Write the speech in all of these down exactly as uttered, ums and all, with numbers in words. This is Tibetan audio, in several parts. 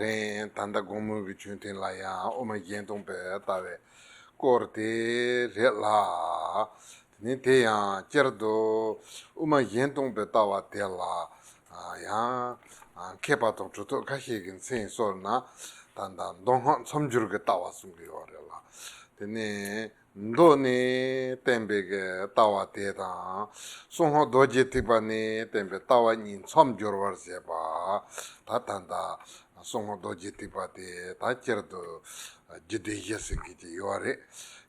ད་ལྟ་དགོང་མོའི་གི་ཆོས་ཐུན་ལ་ཡང་དབུ་མ་གཞན་སྟོང་པའི་ལྟ་བའི་སྐོར་དེ་རེད་ལ། དེ་ནས་དེ་ཡང་སྤྱིར་དུ་དབུ་མ་གཞན་སྟོང་པའི་ལྟ་བ་དེ་ལ་ཡང་མཁས་པ་དང་གྲུབ་ཐོབ་ཁ་ཤས་ཀྱི་མཚན་གསོལ་ན། ད་ལྟ་མདོ་སྔགས་མཚམས་སྦྱོར་གྱི་ལྟ་བ་གསུང་གི་ཡོད་རེད་ལ། དེ་ནས་མདོ་ནས་བསྟན་པའི་གི་ལྟ་བ་དེ་དང་། གསང་སྔགས་རྡོ་རྗེ་ཐེག་པ་ནས་བསྟན་པའི་ལྟ་བ་གཉིས་མཚམས་སྦྱོར་བར་བྱེད་པ། ད་ད་ལྟ་གསང་སྔགས་རྡོ་རྗེ་ཐེག་པ་དེ་ད་སྤྱིར་དུ་རྒྱུད་སྡེ་བཞི་ཟེར་མཁན་ཅིག་ཡོད་རེད།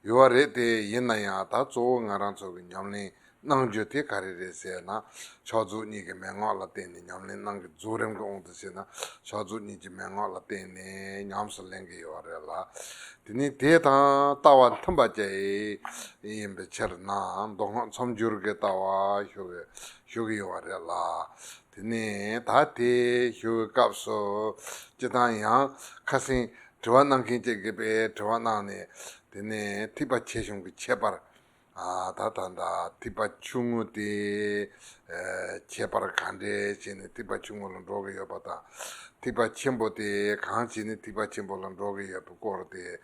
ཡོད་རེད་དེ། ཡིན་ན་ཡང་ད་གཙོ་བོ་ང་རང་ཚོ་གི་ཉམས་ལེན་གནང་རྒྱུ་དེ་ག་རེ་རེད་ཟེར་ན། ཕྱག་རྫོགས་གཉིས་ཀྱི་མན་ངག་ལ་བརྟེན་ནས་ཉམས་ལེན་གནང་གི། རྫོགས་རིམ་གྱི་དབང་དུ་བྱས་ན་ཕྱག་རྫོགས་གཉིས་ཀྱི་མན་ངག་ལ་བརྟེན་ནས་ཉམས་སུ་ལེན་གྱི་ཡོད་རེད་ལ། དེ་ནས་དེ་དང་ལྟ་བ་མཐུན་པ་ཅིག་ཡིན་པའི་ཕྱིར་ན། མདོ་སྔགས་མཚམས་སྦྱོར་གྱི་ལྟ་བ་ཞུ་གི་ཞུ་གི་ཡོད་རེད་ལ། དེ་ནས་ད་དེ་ཞུ་བའི་སྐབས་སུ་སྤྱིར་བཏང་ཡང་ཁ་སང་དྲི་བ་གནང་མཁན་ཅིག་གིས་དཔེ་དྲི་བ་གནང་ནས། དེ་ནས་ཐེག་པ་ཆེ་ཆུང་གི་ཁྱད་པར། ཨ། ད་ད་ད་ཐེག་པ་ཆུང་ངུ་དེ་ཨ་ཁྱད་པར་ག་འདྲས་བྱས་ནས་ཐེག་པ་ཆུང་ངུ་ལ་འགྲོ་གི་ཡོད་པ་དང་། ཐེག་པ་ཆེན་པོ་དེ་གང་བྱས་ནས་ཐེག་པ་ཆེན་པོ་ལ་འགྲོ་གི་ཡོད་པའི་སྐོར་དེ་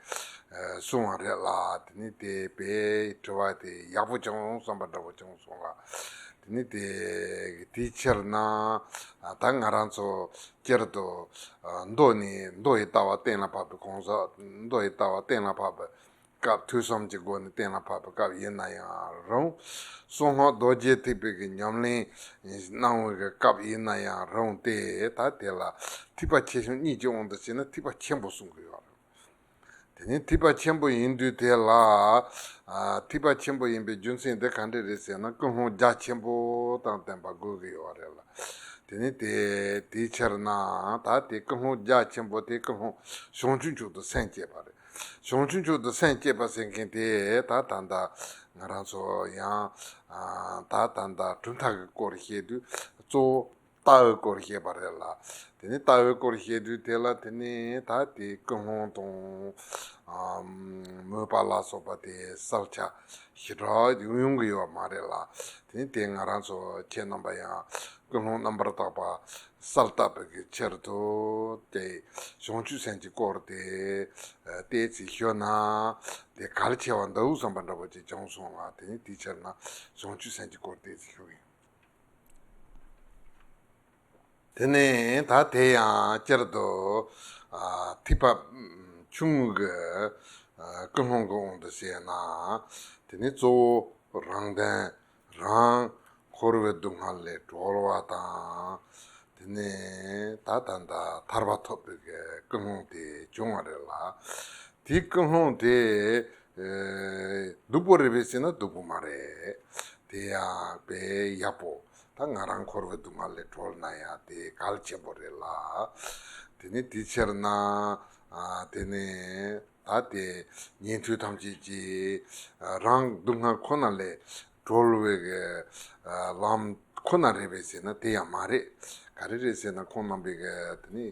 ཨ་གསུངས་པ་རེད་ལ། དེ་ནས་དེ་དཔེ་དྲི་བ་དེ་ཡག་པོ་བྱུང་བསམ་པ་འདྲ་པོ་བྱུང་སོང་ལ། དེ་ནས་དེ་དེའི་ཕྱིར་ན་ཨ་ད་ང་རང་ཚོ་སྤྱིར་དུ་ཨ་མདོ་ནས་མདོ་ཡི་ལྟ་བ་གཏན་ལ་ཕབ་པའི་གང་ཟག་མདོ་ཡི་ལྟ་བ་གཏན་ལ་ཕབ་པའི་སྐབས། ཐོས་བསམ་གྱི་སྒོ་ནས་གཏན་ལ་ཕབ་པའི་སྐབས་ཡིན་ན་ཡང་རུང་། གསང་སྔགས་རྡོ་རྗེ་ཐེག་པའི་གི་ཉམས་ལེན་གནང་བའི་གི་སྐབས་ཡིན་ན་ཡང་རུང་སྟེ། ད་དེ་ལ་ཐེག་པ་ཆེ་ཆུང་གཉིས་ཀྱི་དབང་དུ་བྱས་ན་ཐེག་པ་ཆེན་པོ་གསུང་གི་ཡོད་རེད། དེ་ནས་ཐེག་པ་ཆེན་པོ་ཡིན་དུས་དེ་ལ། ཨ་ཐེག་པ་ཆེན་པོ་ཡིན་པའི་རྒྱུ་མཚན་དེ་ག་འདྲས་རེད་ཟེར་ན། ཀུན་སློང་རྒྱ་ཆེན་པོ་དང་ལྡན་པ་དགོས་ཀྱི་ཡོད་རེད་ལ། དེ་ནས་དེ་དེའི་ཕྱིར་ན་ད་དེ་ཀུན་སློང་རྒྱ་ཆེན་པོ་དེ་ཀུན་སློང་བྱང་ཆུབ་མཆོག་ཏུ་སེམས་བསྐྱེད་པ་རེད། བྱང་ཆུབ་མཆོག་ཏུ་སེམས་བསྐྱེད་པ་ཟེར་མཁན་དེ་ད་ད་ལྟ་ང་རང་ཚོ་ཡང་ཨ་ད་ད་ལྟ་གྲུབ་མཐའ་གི་སྐོར་བཤད་དུས་གཙོ་བོ་ལྟ་བའི་སྐོར་བཤད་པ་རེད་ལ། དེ་ནས་ལྟ་བའི་སྐོར་བཤད་དུས་དེ་ལ། དེ་ནས་ད་དེ་ཀུན་སློང་དང་ཨ་མོས་པ་ལ་སོགས་པ་དེ་གསལ་ཆ་ཞེ་དྲག་ཡོང་ཡོང་གི་ཡོད་མ་རེད་ལ། དེ་ནས་དེ་ང་རང་ཚོ་ཁྱེད་རྣམ་པ་ཡང་ཀུན་སློང་རྣམ་པར་དག་པ་གསལ་བཏབ་པའི་གི་ཕྱིར་དུ། དེ་བྱང་ཆུབ་སེམས་ཀྱི་སྐོར་དེ་ཨ་ཏོག་ཙམ་ཞུས་ན་དེ་གལ་ཆེ་བ་འདུག་བསམ་པ་འདྲ་པོ་ཅིག་བྱུང་སོང་ལ། དེ་ནས་དེའི་ཕྱིར་ན་བྱང་ཆུབ་སེམས་ཀྱི་སྐོར་ཏོག་ཙམ་ཞུ་གི་ཡིན། དེ་ནས་ད་དེ་ཡང་སྤྱིར་དུ་ཨ་ཐེག་པ་ཆུང་ངུ་གི་ཨ་ཀུན་སློང་གི་དབང་དུ་བྱས་ན། དེ་ནས་གཙོ་བོ་རང་དོན། རང་འཁོར་བའི་སྡུག་བསྔལ་ལས་གྲོལ་བ་དང་། དེ་ནས་ད་ད་ད་ཐར་པ་ཐོབ་པའི་གི་ཀུན་སློང་དེ་བྱུང་བ་རེད་ལ། དེའི་ཀུན་སློང་དེ་ཨེ་སྡུག་པོ་རེད་པས་ཟེར་ན་སྡུག་པོ་མ་རེད། དེ་ཡང་དཔེ་ཡག་པོ། ད་ང་རང་འཁོར་བའི་སྡུག་བསྔལ་ལས་གྲོལ་ན་ཡང་དེ་གལ་ཆེན་པོ་རེད་ལ། དེ་ནས་དེའི་ཕྱིར་ན་ཨ་དེ་ནས་ད་དེ་ཉན་ཐོས་ཐམས་ཅད་ཀྱིས་ཨ་རང་སྡུག་བསྔལ་ཁོ་ན་ལས་གྲོལ་བའི་གི་ཨ་ལམ་ཁོ་ན་རེད་པས་ཟེར་ན་དེ་ཡང་མ་རེད། ག་རེ་རེད་ཟེར་ན། ཁོང་རྣམ་པས་གི་དེ་ནི་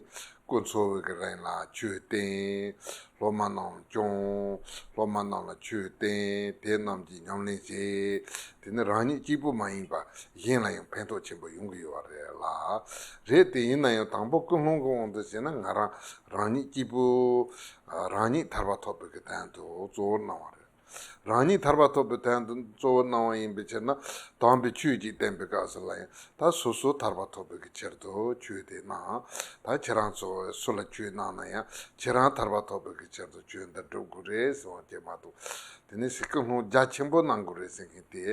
སྐུ་འཚོ་བའི་གི་རིང་ལ་ཆོས་བསྟན། སློབ་མ་རྣམས་སྐྱོང་། སློབ་མ་རྣམས་ལ་ཆོས་བསྟན། དེ་རྣམས་ཀྱིས་ཉམས་ལེན་བྱས། དེ་ནི་རང་ཉིད་གཅིག་པུ་མ་ཡིན་པ་གཞན་ལ་ཡང་ཕན་ཐོགས་ཆེན་པོ་ཡོང་གི་ཡོད་པ་རེད་ལ། རེད་དེ། ཡིན་ན་ཡང་དང་པོ་ཀུན་སློང་གི་དབང་དུ་བྱས་ན་ང་རང་རང་ཉིད་གཅིག་པུ་རང་ཉིད་ཐར་པ་ཐོབ་པའི་གི་དོན་དུ་གཙོ་བོར་གནང་བ་རེད། རང་ཉིད་ཐར་པ་ཐོབ་པའི་དོན་དུ་གཙོ་བོར་གནང་བ་ཡིན་པའི་ཕྱིར་ན། དམ་པའི་ཆོས་ཅིག་བསྟན་པའི་སྐབས་སུ་ལ་ཡང་ད་སོ་སོ་ཐར་པ་ཐོབ་པའི་གི་ཕྱིར་དུ་ཆོས་དེ་གནང་། ད་ཁྱེད་རང་ཚོ་སུ་ལ་ཆོས་གནང་ན་ཡང་ཁྱེད་རང་ཐར་པ་ཐོབ་པའི་གི་ཕྱིར་དུ་ཆོས་འདི་སྒྲུབ་དགོས་རེད་ཟེར་བ་དེ་མ་གཏོགས། དེ་ནས་ཀུན་སློང་རྒྱ་ཆེན་པོ་གནང་དགོས་རེད་ཟེར་མཁན་དེ་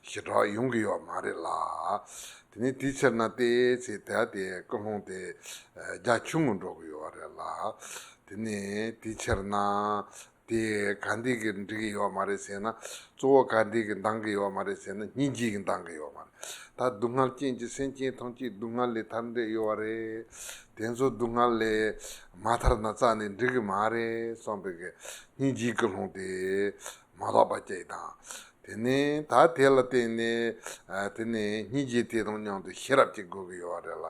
ཞེ་དྲག་ཡོང་གི་ཡོད་མ་རེད་ལ། དེ་ནས་དེའི་ཕྱིར་ན་ཏོག་ཙམ་ད་དེ་ཀུན་སློང་དེ་རྒྱ་ཆུང་ངུ་འགྲོ་གི་ཡོད་རེད་ལ། དེ་ནས་དེའི་ཕྱིར་ན་དེ་ག་འདི་གིས་འགྲིག་གི་ཡོད་མ་རེད་ཟེར་ན། གཙོ་བོ་ག་འདི་གིས་འདང་གི་ཡོད་མ་རེད་ཟེར་ན། སྙིང་རྗེ་གིས་འདང་གི་ཡོད་མ་རེད། ད་སྡུག་བསྔལ་ཅན་གྱི་སེམས་ཅན་ཐམས་ཅད་སྡུག་བསྔལ་ལས་ཐར་འདོད་ཡོད་པ་རེད། དེ་ཚོ་སྡུག་བསྔལ་ལས་མ་ཐར་ན་རྩ་ནས་འགྲིག་གི་མ་རེད་བསམ་པའི་གི་སྙིང་རྗེའི་ཀུན་སློང་དེ་མ་ལོག་པ་ཅིག་དང་། དེ་ནས་ད་དེ་ལ་བརྟེན་ནས་ཨ་དེ་ནས་སྙིང་རྗེ་དེ་དང་མཉམ་དུ་ཤེས་རབ་ཅིག་དགོས་ཀྱི་ཡོད་རེད་ལ།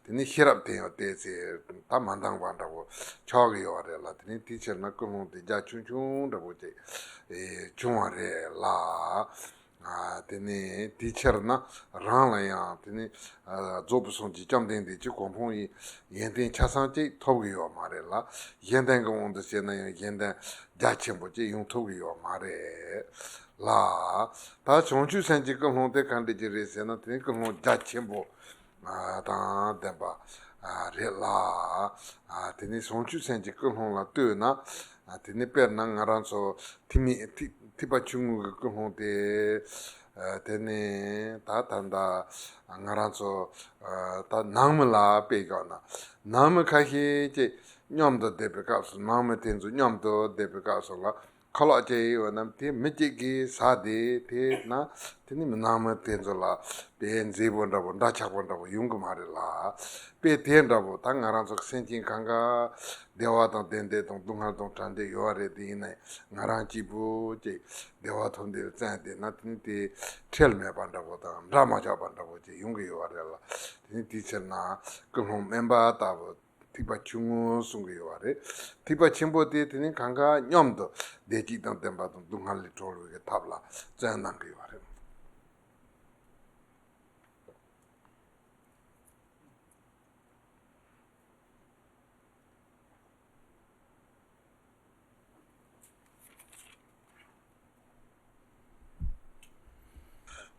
དེ་ནས་ཤེས་རབ་དེ་ཡང་ཏོག་ཙམ་ད་མ་འདང་བ་འདྲ་བོ་ཆགས་ཀྱི་ཡོད་རེད་ལ། དེ་ནས་དེའི་ཕྱིར་ན་ཀུན་སློང་དེ་རྒྱ་ཆུང་ཆུང་འདྲ་བོ་ཅིག་ཨེ་བྱུང་བ་རེད་ལ། དེ་ནས་དེའི་ཕྱིར་ན་རང་ལ་ཡང་དེ་ནས་རྫོགས་པའི་སངས་རྒྱས་བཅོམ་ལྡན་འདས་ཀྱི་གོ་འཕང་ཡི་ཡོན་ཏན་ཆ་ཚང་ཅིག་ཐོབ་གི་ཡོད་མ་རེད་ལ། གཞན་དོན་གྱི་དབང་དུ་བྱས་ན་ཡང་གཞན་དོན་རྒྱ་ཆེན་པོ་ཅིག་ཡོང་ཐུབ་གི་ཡོད་མ་རེད་ལ། ད་བྱང་ཆུབ་སེམས་ཀྱི་ཀུན་སློང་དེ་ག་འདྲ་ཅིག་རེད་ཟེར་ན། དེ་ནི་ཀུན་སློང་རྒྱ་ཆེན་པོ་དང་ལྡན་པ་རེད་ལ། དེ་ནི་བྱང་ཆུབ་སེམས་ཀྱི་ཀུན་སློང་ལ་ལྟོས་ན། དེ་ནི་དཔེར་ན་ང་རང་ཚོ་ཐེག་དམན་ཐེག་ཐེག་པ་ཆུང་ངུ་གི་ཀུན་སློང་དེ། དེ་ནི་ད་ད་ལྟ་ང་རང་ཚོ་ད་ནང་མི་ལ་དཔེ་བཞག་ན། ནང་མི་ཁ་ཤས་ཀྱིས་མཉམ་དུ་བསྡད་པའི་སྐབས་སུ། ནང་མི་དེ་ཚོ་མཉམ་དུ་བསྡད་པའི་སྐབས་སུ་ལ། ཁ་ལག་ཅིག་ཡོད་ན་དེ་མི་གཅིག་གིས་ཟ་བསྡད་དེ་ན། དེ་ནི་མི་ནང་མི་དེ་ཚོ་ལ་དཔེ་མཛེས་པོ་འདྲ་པོ་འདྲ་ཆགས་པོ་འདྲ་པོ་ཡོང་གི་མ་རེད་ལ། དཔེ་དེ་འདྲ་པོ་ད་ང་རང་ཚོ་སེམས་ཅན་གང་ག་བདེ་བ་དང་ལྡན་འདོད་དང་སྡུག་བསྔལ་དང་བྲལ་འདོད་ཡོད་རེད། དེ་ཡིན་ན་ང་རང་གཅིག་པུ་ཅིག་བདེ་བ་ཐོབ་འདོད་བཙལ་བསྡད་ན། དེ་ནི་དེ་ཁྲེལ་མེད་པ་འདྲ་པོ་དང་འདྲ་མ་ཆགས་པ་འདྲ་པོ་ཅིག་ཡོང་གི་ཡོད་རེད་ལ། དེ་ནི་དེའི་ཕྱིར་ན་ཀུན་སློང་དམན་པ་ལྟ་བུ། ཐེག་པ་ཆུང་ངུ་གསུང་གི་ཡོད་པ་རེད། ཐེག་པ་ཆེན་པོ་དེ་དེ་ནི་གང་ག་མཉམ་དུ་བདེ་སྐྱིད་དང་ལྡན་པ་དང་སྡུག་བསྔལ་ལས་གྲོལ་བའི་ཐབས་ལ་བརྩོན་གནང་གི་ཡོད་པ་རེད།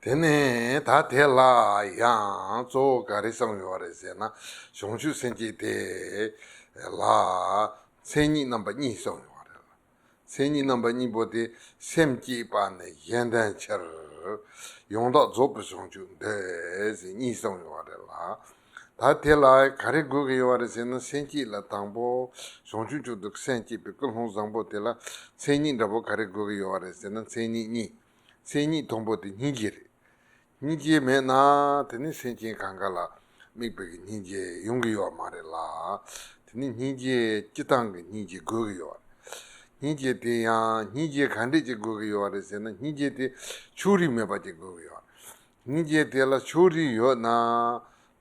དེ་ནས་ད་དེ་ལ་ཡང་གཙོ་བོ་ག་རེ་གསུངས་ཡོད་རེད་ཟེར་ན། བྱང་ཆུབ་སེམས་བསྐྱེད་དེ་ལ་མཚན་ཉིད་རྣམ་པ་གཉིས་གསུངས་ཡོད་རེད་ལ། མཚན་ཉིད་རྣམ་པ་གཉིས་པོ་དེ། སེམས་བསྐྱེད་པ་ནི་གཞན་དོན་ཕྱིར། ཡང་དག་རྫོགས་པའི་བྱང་ཆུབ་འདོད། ཟེར་གཉིས་གསུངས་ཡོད་རེད་ལ། ད་དེ་ལ་ག་རེ་དགོས་ཀྱི་ཡོད་རེད་ཟེར་ན། སེམས་བསྐྱེད་ལ་དང་པོ་བྱང་ཆུབ་མཆོག་ཏུ་སེམས་བསྐྱེད་པའི་ཀུན་སློང་བཟང་པོ་དེ་ལ་མཚན་ཉིད་འདྲ་པོ་ག་རེ་དགོས་ཀྱི་ཡོད་རེད་ཟེར་ན། མཚན་ཉིད་གཉིས། མཚན་ཉིད་དང་པོ་དེ་སྙིང་རྗེ་རེད། སྙིང་རྗེ་མེད་ན་དེ་ནི་སེམས་ཅན་གང་ག་ལ་དམིགས་པའི་སྙིང་རྗེ་ཡོང་གི་ཡོད་མ་རེད་ལ། དེ་ནི་སྙིང་རྗེ་སྤྱིར་བཏང་གི་སྙིང་རྗེ་དགོས་ཀྱི་ཡོད་རེད། སྙིང་རྗེ་དེ་ཡང་སྙིང་རྗེ་ག་འདྲས་ཅིག་དགོས་ཀྱི་ཡོད་རེད་ཟེར་ན། སྙིང་རྗེ་དེ་ཕྱོགས་རིས་མེད་པ་ཅིག་དགོས་ཀྱི་ཡོད་རེད། སྙིང་རྗེ་དེ་ལ་ཕྱོགས་རིས་ཡོད་ན།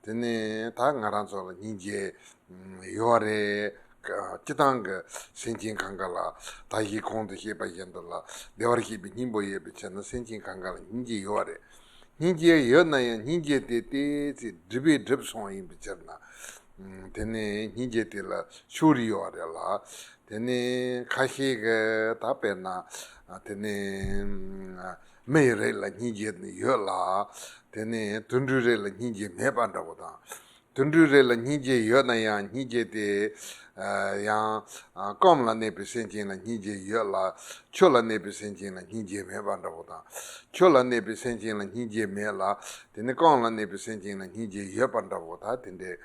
དེ་ནས་ད་ང་རང་ཚོ་ལ་སྙིང་རྗེ་ཡོད་རེད། སྤྱིར་བཏང་གི་སེམས་ཅན་གང་ག་ལ། ད་གིན་གོང་དུ་བཤད་པ་བཞིན་དུ་ལ། བདེ་བར་གཤེགས་པའི་སྙིང་པོ་ཡོད་པའི་ཕྱིར་ན། སེམས་ཅན་གང་ག་ལ་སྙིང་རྗེ་ཡོད་རེད། སྙིང་རྗེ་ཡོད་ན་ཡང་སྙིང་རྗེ་དེ་ཏོག་ཙམ་སྒྲིབ་པས་སྒྲིབ་སོང་ཡིན་པའི་ཕྱིར་ན། དེ་ནས་སྙིང་རྗེ་དེ་ལ་ཕྱོགས་རིས་ཡོད་རེད་ལ། དེ་ནས་ཁ་ཤས་ཀྱིས་ད་དཔེར་ན། དེ་ནས་མི་ཡི་རིགས་ལ་སྙིང་རྗེ་ཡོད་ལ། དེ་ནས་དུད་འགྲོའི་རིགས་ལ་སྙིང་རྗེ་མེད་པ་འདྲ་པོ་དང་། དུད་འགྲོའི་རིགས་ལ་སྙིང་རྗེ་ཡོད་ན་ཡང་སྙིང་རྗེ་དེ་ཡང་སྐོམ་ལ་གནས་པའི་སེམས་ཅན་ལ་སྙིང་རྗེ་ཡོད་ལ། ཆུ་ལ་གནས་པའི་སེམས་ཅན་ལ་སྙིང་རྗེ་མེད་པ་འདྲ་པོ་དང་། ཆུ་ལ་གནས་པའི་སེམས་ཅན་ལ་སྙིང་རྗེ་མེད་ལ། དེ་ནི་སྐོམ་ལ་གནས་པའི་སེམས་ཅན་ལ་སྙིང་རྗེ་ཡོད་པ་འདྲ་པོ། ད་དེ་འདྲའི་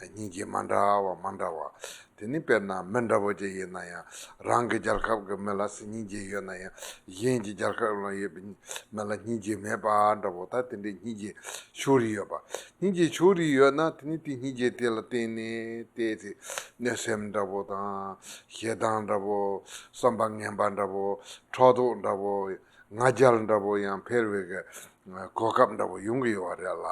སྙིང་རྗེ་མ་འདྲ་བ་མ་འདྲ་བ། དེ་ནི་དཔེར་ན་མི་འདྲ་པོ་ཅིག་ཡིན་ན་ཡང་། རང་གི་རྒྱལ་ཁབ་ཀྱི་མི་ལ་སྙིང་རྗེ་ཡོད་ན་ཡང་། གཞན་གྱི་རྒྱལ་ཁབ་ལ་ཡོད་པའི་མི་ལ་སྙིང་རྗེ་མེད་པ་འདྲ་པོ། ད་དེ་འདྲའི་སྙིང་རྗེ་ཕྱོགས་རིས་ཡོད་པ། སྙིང་རྗེ་ཕྱོགས་རིས་ཡོད་ན་དེ་ནི་དེ་སྙིང་རྗེ་དེ་ལ་བརྟེན་ནས་ཏོག་ཙམ་གནོད་སེམས་འདྲ་པོ་དང་། ཞེ་སྡང་འདྲ་པོ། བསམ་པ་ངན་པ་འདྲ་པོ། ཕྲག་དོག་འདྲ་པོ། ང་རྒྱལ་འདྲ་པོ་ཡང་འཕེལ་བའི་གི་གོ་སྐབས་འདྲ་པོ་ཡོང་གི་ཡོད་རེད་ལ།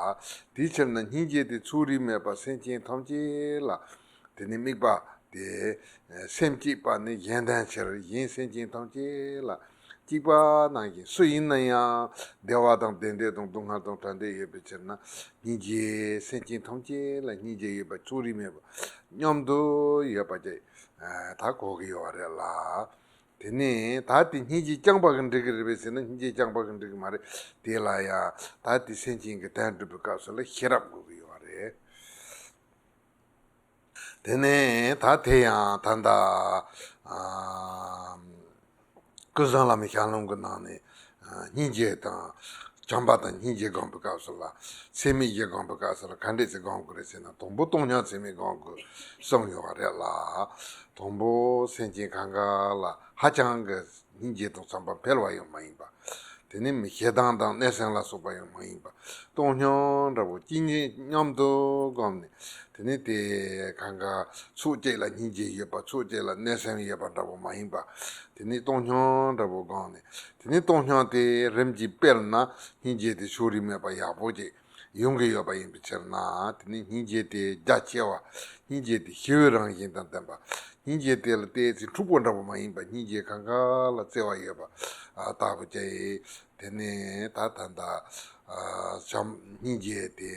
དེའི་ཕྱིར་ན་སྙིང་རྗེ་དེ་ཕྱོགས་རིས་མེད་པར་སེམས་ཅན་ཐམས་ཅད་ལ། དེ་ནི་དམིགས་པ་དེ། སེམས་བསྐྱེད་པ་ནི་གཞན་དོན་ཕྱིར། གཞན་སེམས་ཅན་ཐམས་ཅད་ལ་གཅིག་པ་ནང་བཞིན། སུ་ཡིན་ན་ཡང་བདེ་བ་དང་ལྡན་འདོད་དང་སྡུག་བསྔལ་དང་བྲལ་འདོད་ཡོད་པའི་ཕྱིར་ན། སྙིང་རྗེ་སེམས་ཅན་ཐམས་ཅད་ལ་སྙིང་རྗེ་ཡོད་པ། ཕྱོགས་རིས་མེད་པ་མཉམ་དུ་ཡོད་པ་ཅིག་ད་གོ་གི་ཡོད་རེད་ལ། དེ་ནས་ད་དེ་སྙིང་རྗེ་རྐྱང་པ་གིས་འགྲིག་གི་རེད་པས་ཟེར་ན། སྙིང་རྗེ་རྐྱང་པ་གིས་འགྲིག་གི་མ་རེད། དེ་ལ་ཡང་ད་དེ་སེམས་ཅན་གྱི་དོན་སྒྲུབ་པའི་སྐབས་སུ་ལ་ཤེས་རབ་དགོས་ཀྱི་ཡོད་རེད། དེ་ནས་ད་དེ་ཡང་ད་ལྟ་ཀུན་བཟང་བླ་མའི་ཞལ་ལུང་གི་ནང་ནས་སྙིང་རྗེ་དང་བྱམས་པ་དང་སྙིང་རྗེ་སྒོམ་པའི་སྐབས་སུ་ལ། ཚད་མེད་བཞི་སྒོམ་པའི་སྐབས་སུ་ལ་ག་འདྲས་ཅིག་སྒོམ་དགོས་རེད་ཟེར་ན། དང་པོ་སྟོང་སྙོམས་ཚད་མེད་སྒོམ་དགོས་གསུངས་ཡོད་པ་རེད་ལ། དང་པོ་སེམས་ཅན་གང་ག་ལ་ཧ་ཅང་གི་སྙིང་རྗེ་དང་བྱམས་པ་འཕེལ་བ་ཡང་མ་ཡིན་པ། དེ་ནི་མི་ཞེ་སྡང་དང་གནོད་སེམས་ལ་སོགས་པ་ཡང་མ་ཡིན་པ། སྟོང་སྙོམས་འདྲ་པོ་གཅིག་གཉིས་མཉམ་དུ་བསྒོམས་ནས། དེ་ནི་དེ་གང་ག་ཕྱོགས་གཅིག་ལ་སྙིང་རྗེ་ཡོད་པ། ཕྱོགས་གཅིག་ལ་གནོད་སེམས་ཡོད་པ་འདྲ་པོ་མ་ཡིན་པ། དེ་ནི་སྟོང་སྙོམས་འདྲ་པོ་བསྒོམས་ནས། དེ་ནི་སྟོང་སྙོམས་དེ་རིམ་གྱིས་སྤེལ་ན་སྙིང་རྗེ་དེ་ཕྱོགས་རིས་མེད་པ་ཡག་པོ་ཅིག་ཡོང་གི་ཡོད་པ་ཡིན་པའི་ཕྱིར་ན། དེ་ནི་སྙིང་རྗེ་དེ་རྒྱ་ཆེ་བ། སྙིང་རྗེ་དེ་ཞི་བའི་རང་བཞིན་དང་ལྡན་པ། སྙིང་རྗེ་དེ་ལ་ཏོག་ཙམ་འཁྲུག་པོ་འདྲ་པོ་མ་ཡིན་པ། སྙིང་རྗེ་གང་ག་ལ་བརྩེ་བ་ཡོད་པ། ལྟ་བུ་བཅས། དེ་ནས་ད་ད་ལྟ་བྱམས་སྙིང་རྗེ་དེ་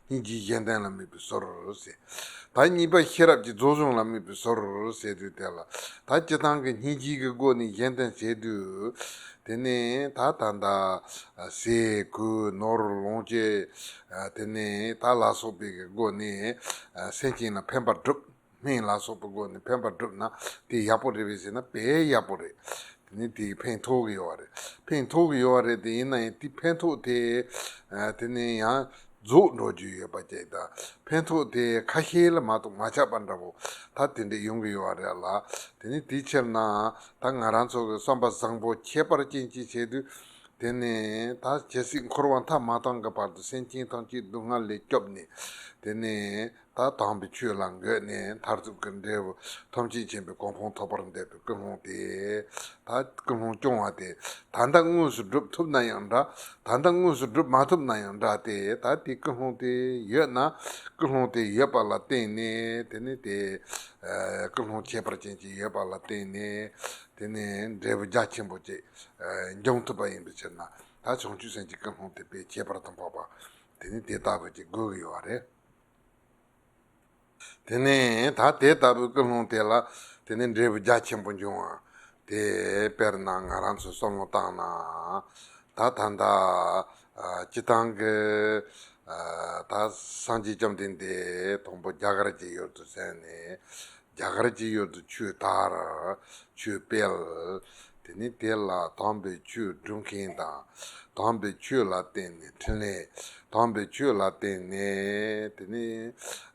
སྙིང་རྗེའི་གཞན་དོན་ལ་དམིགས་པའི་ཟུར་ཟེར། ད་གཉིས་པ་ཤེས་རབ་ཀྱི་རྫོགས་བྱང་ལ་དམིགས་པའི་ཟུར་ཟེར་དུས་དེ་ལ། ད་སྤྱིར་བཏང་གི་སྙིང་རྗེ་གི་སྒོ་ནས་གཞན་དོན་བྱེད་དུས། དེ་ནས་ད་ད་ལྟ་ཟས་གོས་ནོར་ལོངས་སྤྱོད། དེ་ནས་ད་ལ་སོགས་པའི་གི་སྒོ་ནས་སེམས་ཅན་ལ་ཕན་པ་སྒྲུབ། སྨན་ལ་སོགས་པའི་སྒོ་ནས་ཕན་པ་བསྒྲུབས་ན་དེ་ཡག་པོ་རེད་པས་ཟེར་ན་དཔེ་ཡག་པོ་རེད། དེ་ནི་དེས་ཕན་ཐོགས་ཀྱི་ཡོད་པ་རེད། ཕན་ཐོགས་ཀྱི་ཡོད་པ་རེད་དེ། ཡིན་ན་ཡང་དེ་ཕན་ཐོགས་དེ་ཨ་དེ་ནི་ཡང་རྫོགས་འགྲོ་རྒྱུ་ཡོད་པ་ཅིག་དང་། ཕན་ཐོགས་དེ་ཁ་ཤས་ལ་མ་གཏོགས་མ་ཆགས་པ་འདྲ་པོ། ད་དེ་འདྲ་ཡོང་གི་ཡོད་པ་རེད་ལ། དེ་ནི་དེའི་ཕྱིར་ན་ད་ང་རང་ཚོ་གི་བསམ་པ་བཟང་པོ་ཁྱད་པར་ཅན་ཅིག་བྱེད་དུས། དེ་ནས་ད་ཇི་སྲིད་འཁོར་བ་མཐའ་མ་སྟོངས་ཀྱི་བར་དུ་སེམས་ཅན་ཐམས་ཅད་སྡུག་བསྔལ་ལས་སྐྱོབ་ནས། དེ་ནས་ད་དམ་པའི་ཆོས་ལ་འགོད་ནས་མཐར་ཐུག་གི་འབྲས་བུ་ཐམས་ཅད་མཁྱེན་པའི་གོ་འཕང་ཐོབ་པར་འདོད་པའི་ཀུན་སློང་དེ། ད་ཀུན་སློང་སྐྱོང་བ་དེ་ད་ལྟ་དངོས་སུ་སྒྲུབ་ཐུབ་ན་ཡང་འདྲ། ད་ལྟ་དངོས་སུ་སྒྲུབ་མ་ཐུབ་ན་ཡང་འདྲ་སྟེ། ད་དེ་ཀུན་སློང་དེ་ཡོད་ན། ཀུན་སློང་དེ་ཡོད་པ་ལ་བརྟེན་ནས། དེ་ནི་དེ་ཀུན་སློང་ཁྱད་པར་ཅན་ཅིག་ཡོད་པ་ལ་བརྟེན་ནས། དེ་ནི་འབྲས་བུ་རྒྱ་ཆེན་པོ་ཅིག་འབྱུང་ཐུབ་པ་ཡིན་པའི་ཕྱིར་ན། ད་བྱང་ཆུབ་སེམས་ཀྱི་ཀུན་སློང་དེ་དཔེ་ཁྱད་པར་དུ་འཕགས་པ། དེ་ནི་དེ་ལྟ་བུ་ཅིག་དགོས་ཀྱི་ཡོད་པ་རེད། དེ་ནས་ད་དེ་ལྟ་བུའི་ཀུན་སློང་དེ་ལ་དེ་ནི་འབྲས་བུ་རྒྱ་ཆེན་པོ་འབྱུང་བ་དེ། དཔེར་ན་ང་རང་ཚོས་བསམ་བློ་བཏང་ན། ད་ད་ལྟ་ཨ་སྤྱིར་བཏང་གི་ཨ་ད་སངས་རྒྱས་བཅོམ་ལྡན་འདས་དང་པོ་རྒྱ་གར་གྱི་ཡུལ་དུ་སོང་ནས། རྒྱ་གར་གྱི་ཡུལ་དུ་ཆོས་དར། ཆོས་སྤེལ། དེ་ནི་དེ་ལ་དམ་པའི་ཆོས་སྒྲུབ་མཁན་དང་། དམ་པའི་ཆོས་ལ་བརྟེན་ནས་འཕྲིན་ལས། དམ་པའི་ཆོས་ལ་བརྟེན་ནས་དེ་ནི་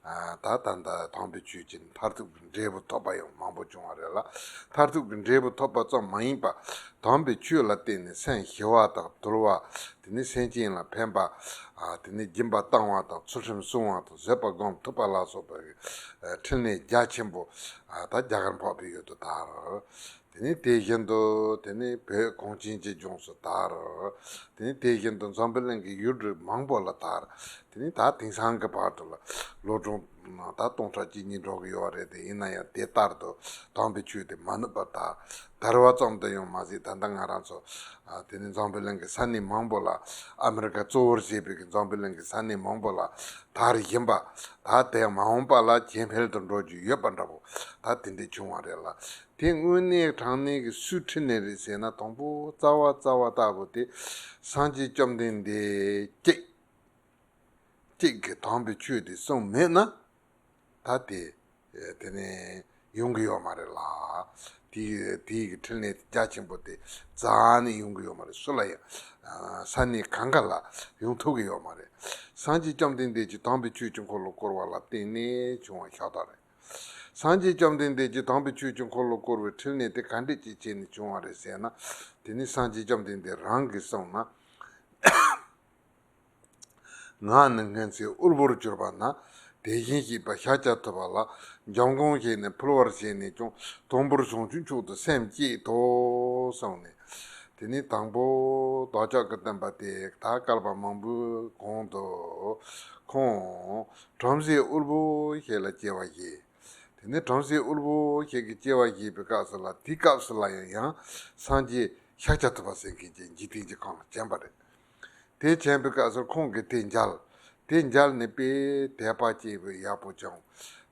ཨ་ད་ད་ལྟ་དམ་པའི་ཆོས་ཀྱི་མཐར་ཐུག་གི་འབྲས་བུ་ཐོབ་པ་ཡང་མང་པོ་བྱུང་བ་རེད་ལ། མཐར་ཐུག་གི་འབྲས་བུ་ཐོབ་པ་ཙམ་མ་ཡིན་པ། དམ་པའི་ཆོས་ལ་བརྟེན་ནས་སེམས་ཞི་བ་དང་དུལ་བ། དེ་ནི་སེམས་ཅན་ལ་ཕན་པ། ཨ་དེ་ནི་སྦྱིན་པ་བཏང་བ་དང་ཚུལ་ཁྲིམས་སྲུང་བ་དང་བཟོད་པ་སྒོམ་ཐུབ་པ་ལ་སོགས་པའི་ཨ་འཕྲིན་ལས་རྒྱ་ཆེན་པོ་ཨ་ད་རྒྱ་གར་འཕགས་པའི་ཡུལ་དུ་དར། དེ་ནི་དེ་བཞིན་དུ་དེ་ནི་བོད་གངས་ཅན་གྱི་ལྗོངས་སུ་དར། དེ་ནི་དེ་བཞིན་དུ་འཛམ་བུ་གླིང་གི་ཡུལ་གྲུ་མང་པོ་ལ་དར། དེ་ནི་ད་དེང་སང་གི་བར་དུ་ལ་ལོ་གྲངས་ད་སྟོང་ཕྲག་གཅིག་གཉིས་འགྲོ་གི་ཡོད་རེད་དེ། ཡིན་ན་ཡང་དེ་ལྟར་དུ་དམ་པའི་ཆོས་དེ་མ་ནུབ་པར་དར། དར་བ་ཙམ་དུ་ཡང་མ་ཟད། ད་ལྟ་ང་རང་ཚོ་ཨ་དེ་ནི་འཛམ་བུ་གླིང་གི་ས་གནས་མང་པོ་ལ། ཨ་མི་རི་ཀ་གཙོ་བོར་བྱས་པའི་གི་འཛམ་བུ་གླིང་གི་ས་གནས་མང་པོ་ལ་དར་བཞིན་པ། ད་དེ་མ་འོངས་པ་ལ་ཇེ་འཕེལ་དུ་འགྲོ་རྒྱུ་ཡོད་པ་འདྲ་པོ་ད་དེ་འདྲ་བྱུང་བ་རེད་ལ། དེ་དངོས་གནས་དྲང་གནས་ཀྱི་སུའི་འཕྲིན་ལས་རེད་ཟེར་ན། དང་པོ་རྩ་བ་རྩ་བ་ལྟ་བུ་དེ་སངས་རྒྱས་བཅོམ་ལྡན་འདས་གཅིག་གཅིག་གིས་དམ་པའི་ཆོས་དེ་གསུངས་མེད་ན། ད་དེ་དེ་ནས་ཡོང་གི་ཡོད་མ་རེད་ལ། དེའི་དེའི་གི་འཕྲིན་ལས་རྒྱ་ཆེན་པོ་དེ་རྩ་ནས་ཡོང་གི་ཡོད་མ་རེད། སུ་ལ་ཡང་ས་གནས་གང་ག་ལ་ཡོང་ཐུབ་ཀྱི་ཡོད་མ་རེད། སངས་རྒྱས་བཅོམ་ལྡན་འདས་ཀྱིས་དམ་པའི་ཆོས་ཀྱི་འཁོར་ལོ་བསྐོར་བ་ལ་བརྟེན་ནས་བྱུང་བ་ཤ་སྟག་རེད། སངས་རྒྱས་བཅོམ་ལྡན་འདས་ཀྱིས་དམ་པའི་ཆོས་ཀྱི་འཁོར་ལོ་བསྐོར་བའི་འཕྲིན་ལས་དེ་ག་འདྲས་ཅིག་བྱས་ནས་བྱུང་བ་རེད་ཟེར་ན། དེ་ནི་སངས་རྒྱས་བཅོམ་ལྡན་འདས་རང་གིས་གསུངས་ན། ང་ནི་སྔོན་ཚེ་དབུལ་པོར་གྱུར་པ་ན། དེ་བཞིན་གཤེགས་པ་ཤཱཀྱ་ཐུབ་པ་ལ་འཇམ་མགོན་བྱས་ནས་ཕུལ་བར་བྱས་ནས་ཀྱང་། དང་པོར་བྱང་ཆུབ་མཆོག་ཏུ་སེམས་བསྐྱེད་དོ་གསུངས་ནས། དེ་ནི་དང་པོ་བདག་ཅག་གི་སྟོན་པ་དེ་ད་བསྐལ་པ་མང་པོའི་གོང་དུ་ཁོང་བྲམ་ཟེ་དབུལ་པོ་ཞིག་ལ་སྐྱེ་བ་བཞེས། དེ་ནས་བྲམ་ཟེ་དབུལ་པོ་ཞིག་གི་སྐྱེ་བ་བཞེས་པའི་སྐབས་སུ་ལ། དེའི་སྐབས་སུ་ལ་ཡང་ཡང་སངས་རྒྱས་ཤཱཀྱ་ཐུབ་པ་ཟེར་མཁན་གྱི་འཇིག་རྟེན་གྱི་ཁམས་ལ་བྱོན་པ་རེད། དེ་བྱོན་པའི་སྐབས་སུ་ཁོང་གིས་དེ་མཇལ། དེ་མཇལ་ནས་དཔེ་དད་པ་སྐྱེས་པའི་ཡག་པོ་བྱུང་།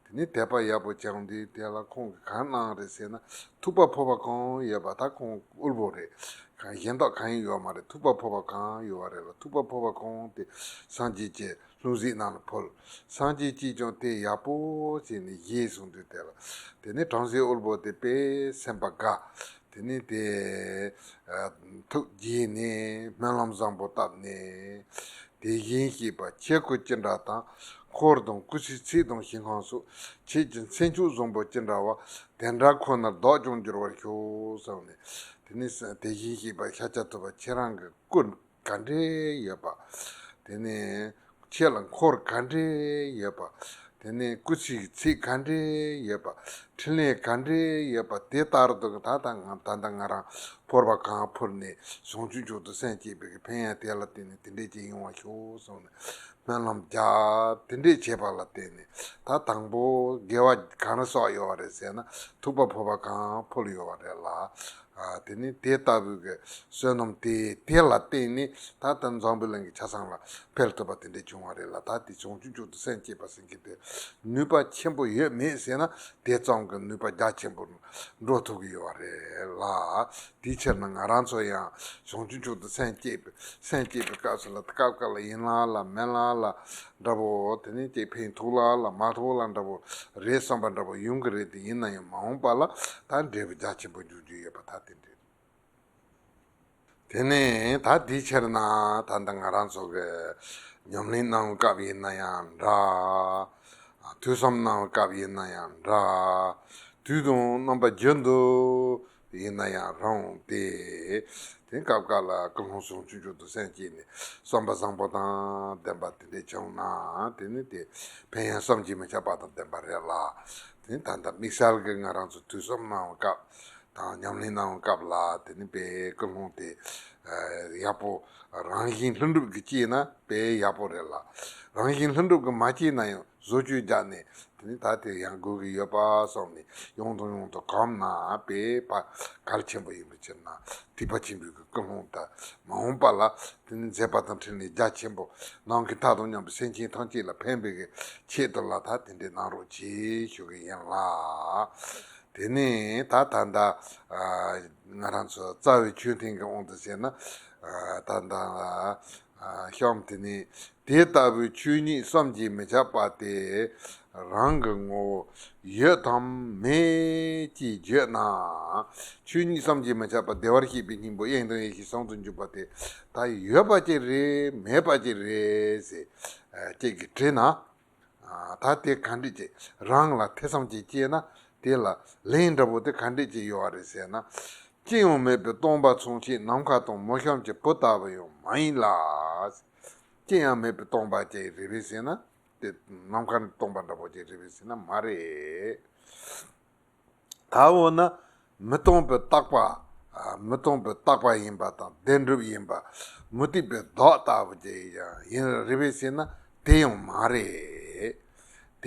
དེ་ནས་དད་པ་ཡག་པོ་བྱུང་དུས་དེ་ལ་ཁོང་གིས་གང་གནང་རེད་ཟེར་ན། ཐུབ་པ་ཕོར་པ་གང་ཡོད་པ། ད་ཁོང་དབུལ་པོ་རེད། གང་གཞན་དག་གང་ཡང་ཡོད་མ་རེད། ཐུབ་པ་ཕོར་པ་གང་ཡོད་པ་རེད་ལ། ཐུབ་པ་ཕོར་པ་གང་དེ་སངས་རྒྱས་ཀྱི་ལྷུང་བཟེད་རྣམས་ལ་ཕུལ། སངས་རྒྱས་ཀྱིས་ཀྱང་དེ་ཡག་པོ་བྱས་ནས་བཞེས་གསུངས་དུས་དེ་ལ། དེ་ནས་བྲམ་ཟེ་དབུལ་པོ་དེ་དཔེ་སེམས་པ་དགའ། དེ་ནས་དེ་ཨ་ཐུགས་དགྱེས་ནས་སྨོན་ལམ་བཟང་པོ་བཏབ་ནས། དེ་བཞིན་གཤེགས་པ་ཁྱེད་སྐུ་ཅི་འདྲ་དང་། འཁོར་དང་སྐུ་ཚེའི་ཚད་དང་ཞིང་ཁམས་སོགས། ཁྱེད་ཀྱི་མཚན་མཆོག་བཟང་པོ་ཅི་འདྲ་བ། དེ་འདྲ་ཁོ་ནར་བདག་ཀྱང་འགྱུར་བར་ཤོག་གསུངས་ནས། དེ་ནས་དེ་བཞིན་གཤེགས་པ་ཤཱཀྱ་ཐུབ་པ་ཁྱེད་རང་གི་སྐུ་ག་འདྲས་ཡོད་པ། དེ་ནས་ཁྱེད་ལ་འཁོར་ག་འདྲས་ཡོད་པ། དེ་ནས་སྐུ་ཚེའི་ཚད་ག་འདྲས་ཡོད་པ། འཕྲིན་ལས་ག་འདྲས་ཡོད་པ། དེ་ལྟར་དུ་ད་ལྟ་ང་ད་ལྟ་ང་རང་ཕོར་པ་གང་ཕུལ་ནས་བྱང་ཆུབ་མཆོག་ཏུ་སེམས་བསྐྱེད་པའི་གི་ཕན་ཡོན་དེ་ལ་བརྟེན་ནས་དེ་འདྲས་ཅིག་ཡོང་བར་ཤོག་གསུངས་ནས་སྨོན་ལམ་རྒྱབ། དེ་འདྲས་བྱས་པ་ལ་བརྟེན་ནས་ད་དང་པོ་དགེ་བ་ག་རེ་བསགས་ཡོད་པ་རེད་ཟེར་ན། ཐུབ་པ་ཕོར་པ་གང་ཕུལ་ཡོད་པ་རེད་ལ། ཨ། དེ་ནི་དེ་ལྟ་བུའི་གི་བསོད་ནམས་དེ་དེ་ལ་བརྟེན་ནས་ད་ལྟ་འཛམ་བུ་གླིང་གི་ཆ་ཚང་ལ་འཕེལ་ཐུབ་པ་དེ་འདྲ་བྱུང་བ་རེད་ལ། ད་དེ་བྱང་ཆུབ་མཆོག་ཏུ་སེམས་བསྐྱེད་པ་ཟེར་མཁན་དེ་ནུས་པ་ཆེན་པོ་ཡོད་མེད་ཟེར་ན། དེ་ཙམ་གྱི་ནུས་པ་རྒྱ་ཆེན་པོ་འགྲོ་ཐུབ་ཀྱི་ཡོད་པ་རེད་ལ། དེའི་ཕྱིར་ན་ང་རང་ཚོ་ཡང་བྱང་ཆུབ་མཆོག་ཏུ་སེམས་བསྐྱེད་པའི་སེམས་བསྐྱེད་པའི་སྐབས་སུ་ལ། སྐབས་འགའ་ལ་ཡིན་ལ་ལ་མིན་ལ་ལ་འདྲ་པོ། དེ་ནི་ཅིག་ཕན་ཐོགས་ལ་ལ་མ་ཐོགས་ལ་འདྲ་པོ་རེད་བསམ་པ་འདྲ་པོ་ཡོང་གི་རེད། དེ་ཡིན་ན་ཡང་མ་འོངས་པ་ལ་ད་འབྲས་བུ་རྒྱ་ཆེན་པོ་འབྱུང་རྒྱུ་ཡོད་པ་ད་དེ་འདྲ། དེ་ནས་ད་དེའི་ཕྱིར་ན་ད་ལྟ་ང་རང་ཚོ་གི་ཉམས་ལེན་གནང་བའི་སྐབས་ཡིན་ན་ཡང་འདྲ། ཐོས་བསམ་གནང་བའི་སྐབས་ཡིན་ན་ཡང་འདྲ། དུས་དང་རྣམ་པ་རྒྱུན་དུ་ཡིན་ན་ཡང་རུང་སྟེ། དེ་སྐབས་འགའ་ལ་ཀུན་སློང་བྱང་ཆུབ་མཆོག་ཏུ་སེམས་བསྐྱེད་ནས་བསམ་པ་བཟང་པོ་དང་ལྡན་པ་དེ་འདྲ་བྱུང་ན། དེ་ནི་དེ་ཕན་ཡོན་བསམ་གྱིས་མི་ཁྱབ་པ་དང་ལྡན་པ་རེད་ལ། དེ་ནི་ད་ལྟ་དམིགས་བསལ་གྱི་ང་རང་ཚོ་ཐོས་བསམ་གནང་བའི་སྐབས་དང་ཉམས་ལེན་གནང་བའི་སྐབས་ལ། དེ་ནི་དཔེ་ཀུན་སློང་དེ་ཡག་པོ་རང་བཞིན་ལྷུན་གྲུབ་ཀྱིས་སྐྱེས་ན་དཔེ་ཡག་པོ་རེད་ལ། རང་བཞིན་ལྷུན་གྲུབ་ཀྱིས་མ་སྐྱེས་ན་ཡང་བཟོ་བཅོས་བརྒྱབ་ནས། དེ་ནི་ད་དེ་ཡང་དགོས་ཀྱི་ཡོད་པ་བསམ་ནས་ཡང་དང་ཡང་དུ་གོམས་ན་དཔེ་ཕར་གལ་ཆེན་པོ་ཡིན་པའི་ཕྱིར་ན། ཐེག་པ་ཆེན་པོའི་གི་ཀུན་སློང་དེ་མ་འོངས་པ་ལ་དེ་ནི་མཛད་པ་དང་འཕྲིན་ལས་རྒྱ་ཆེན་པོ་གནང་མཁན་མཐའ་དང་མཉམ་པའི་སེམས་ཅན་ཐམས་ཅད་ལ་ཕན་པའི་གི་ཆེད་དུ་ལ་ད་དེ་འདྲའི་གནང་རོགས་གྱིས་ཞུ་གི་ཡིན་ལ། དེ་ནས་ད་ད་ལྟ་ང་རང་ཚོ་རྩ་བའི་ཆོས་ཐུན་གྱི་དབང་དུ་བྱས་ན། ད་ལྟ་གཤམ་དེ་ནས། དེ་ལྟ་བུའི་ཆོས་ཉིད་བསམ་གྱིས་མི་ཁྱབ་པ་དེ་རང་གི་ངོ་བོ་ཡོད་དམ་མེད་ཅེས་བརྗོད་ན། ཆོས་ཉིད་བསམ་གྱིས་མི་ཁྱབ་པ་བདེ་བར་གཤེགས་པའི་སྙིང་པོ་དབྱིངས་དང་ཡེ་ཤེས་ཟུང་དུ་འཇུག་པ་དེ་ད་ཡོད་པ་ཅིག་རེད་མེད་པ་ཅིག་རེད་ཟེར་ཅིག་གིས་དྲིས་ན། ད་དེ་ག་འདྲ་ཅིག་རང་ལ་ཐེ་ཚོམ་ཅིག་སྐྱེས་ན། དེ་ལ་ལན་འདྲ་པོ་དེ་ག་འདྲ་ཅིག་ཡོད་རེད་ཟེར་ན། ཅི་ཡང་མེད་པའི་སྟོང་པ་མཚུངས་ཆོས་ནམ་མཁའ་དང་མུ་གཤམ་གྱི་བུ་ལྟ་བུ་ཡང་མ་ཡིན་ལ། ཅི་ཡང་མེད་པའི་སྟོང་པ་ཅིག་རེད་པས་ཟེར་ན། དེ་ནམ་མཁའ་སྟོང་པ་འདྲ་པོ་ཅིག་རེད་པས་ཟེར་ན་མ་རེད། ད་འོ་ན་མི་སྟོང་པའི་རྟག་པ། མི་སྟོང་པའི་རྟག་པ་ཡིན་པ་དང་བདེན་གྲུབ་ཡིན་པ། མུ་སྟེགས་པའི་མདོག་ལྟ་བུ་ཅིག་ཡང་ཡིན་རེད་པས་ཟེར་ན་དེ་ཡང་མ་རེད།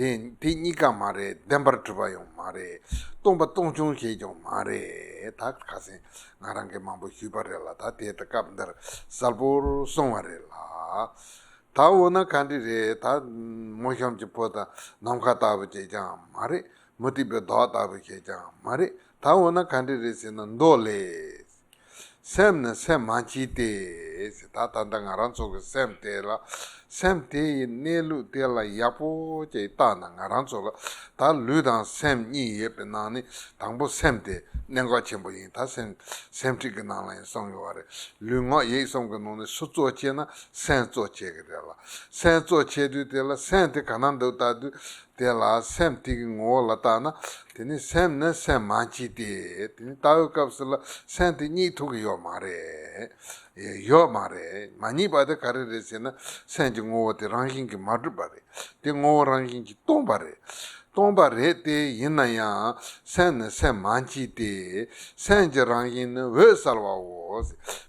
དེ་དེ་གཉིས་ཀ་མ་རེད། བདེན་པར་གྲུབ་པ་ཡང་མ་རེད། སྟོང་པ་སྟོང་རྐྱང་ཞིག་ཀྱང་མ་རེད། ད་ཁ་སང་ང་རང་གིས་མང་པོ་ཞུས་པ་རེད་ལ། ད་དེ་ད་སྐབས་འདིར་གསལ་པོར་གསུངས་པ་རེད་ལ། ད་འོ་ན་ག་འདྲ་རེད། ད་མུ་གཤམ་གྱི་བུ་དང་ནམ་མཁའ་ལྟ་བུ་ཅིག་ཀྱང་མ་རེད། མུ་སྟེགས་པའི་མདོག་ལྟ་བུ་ཞིག་ཀྱང་མ་རེད། ད་འོ་ན་ག་འདྲ་རེད་ཟེར་ན། མདོ་ལས། སེམས་ནི་སེམས་མ་མཆིས་ཏེ། ད་ད་ལྟ་ང་རང་ཚོ་གི་སེམས་དེ་ལ། སེམས་དེ་ཡི་གནས་ལུགས་དེ་ལ་ཡག་པོ་ཅིག་བལྟས་ན། ང་རང་ཚོ་ལ་ད་ལུས་དང་སེམས་གཉིས་ཡོད་པའི་ནང་ནས་དང་པོ་སེམས་དེ་གནད་འགག་ཆེན་པོ་ཡིན། ད་སེམས་སེམས་ཁྲིད་ཀྱི་ནང་ལ་ཡང་གསུངས་ཡོད་པ་རེད། ལུས་ངག་ཡིད་གསུམ་གྱི་ནང་ནས་སུ་གཙོ་ཆེ་ན་སེམས་གཙོ་ཆེ་གི་རེད་ལ། སེམས་གཙོ་ཆེ་དུས་དེ་ལ་སེམས་དེ་ག་ན་འདུག་ལྟ་དུས། དེ་ལ་སེམས་དེ་གི་ངོ་བོ་ལ་བལྟས་ན། དེ་ནི་སེམས་ནི་སེམས་མ་མཆིས་ཏེ། དེ་ནི་ལྟ་བའི་སྐབས་སུ་ལ་སེམས་དེ་རྙེད་ཐུབ་ཀྱི་ཡོད་མ་རེད། ཡོད་མ་རེད། མ་རྙེད་པ་དེ་ག་རེ་རེད་ཟེར་ན། སེམས་ཀྱི་ངོ་བོ་དེ་རང་བཞིན་གྱིས་མ་གྲུབ་པ་རེད། དེ་ངོ་བོ་རང་བཞིན་གྱིས་སྟོང་པ་རེད། སྟོང་པ་རེད་དེ། ཡིན་ན་ཡང་སེམས་ནི་སེམས་མ་མཆིས་ཏེ། སེམས་ཀྱི་རང་བཞིན་ནི་འོད་གསལ་བའོ།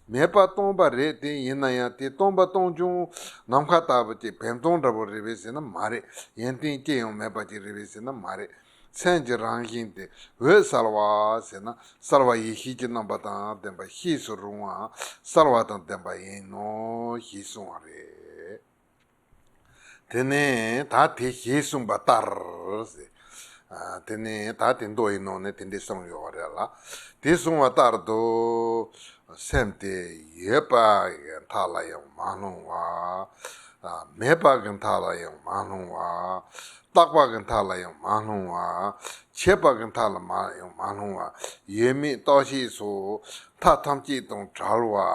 མེད་པ་སྟོང་པ་རེད་དེ། ཡིན་ན་ཡང་དེ་སྟོང་པ་སྟོང་རྐྱང་ནམ་མཁའ་ལྟ་བུ་ཅིག་བེམ་སྟོང་འདྲ་པོ་རེད་པས་ཟེར་ན་མ་རེད། ཡོན་ཏན་ཅི་ཡང་མེད་པ་ཅིག་རེད་པས་ཟེར་ན་མ་རེད། སེམས་ཀྱི་རང་བཞིན་དེ་འོད་གསལ་བ་ཟེར་ན། གསལ་བ་ཡེ་ཤེས་ཀྱི་རྣམ་པ་དང་ལྡན་པ། ཤེས་སུ་རུང་བ་གསལ་བ་དང་ལྡན་པ་ཡིན་ནོ་ཞེས་གསུངས་པ་རེད། དེ་ནས་ད་དེ་ཞེས་གསུངས་པ་ལྟར་ཟེར། ཨ། དེ་ནས་ད་དེ་མདོ་ཡི་ནང་ནས་དེ་འདྲས་གསུངས་ཡོད་པ་རེད་ལ། དེ་གསུངས་པ་ལྟར་དུ། སེམས་དེ་ཡོད་པ་གི་མཐའ་ལ་ཡང་མ་ལྷུང་བ། ཨ། མེད་པ་གི་མཐའ་ལ་ཡང་མ་ལྷུང་བ། རྟག་པ་གི་མཐའ་ལ་ཡང་མ་ལྷུང་བ། ཆད་པ་གི་མཐའ་ལ་མ་ཡང་མ་ལྷུང་བ། ཡོད་མེད་རྟོག་ཤེས་སོགས་མཐའ་ཐམས་ཅད་དང་བྲལ་བ།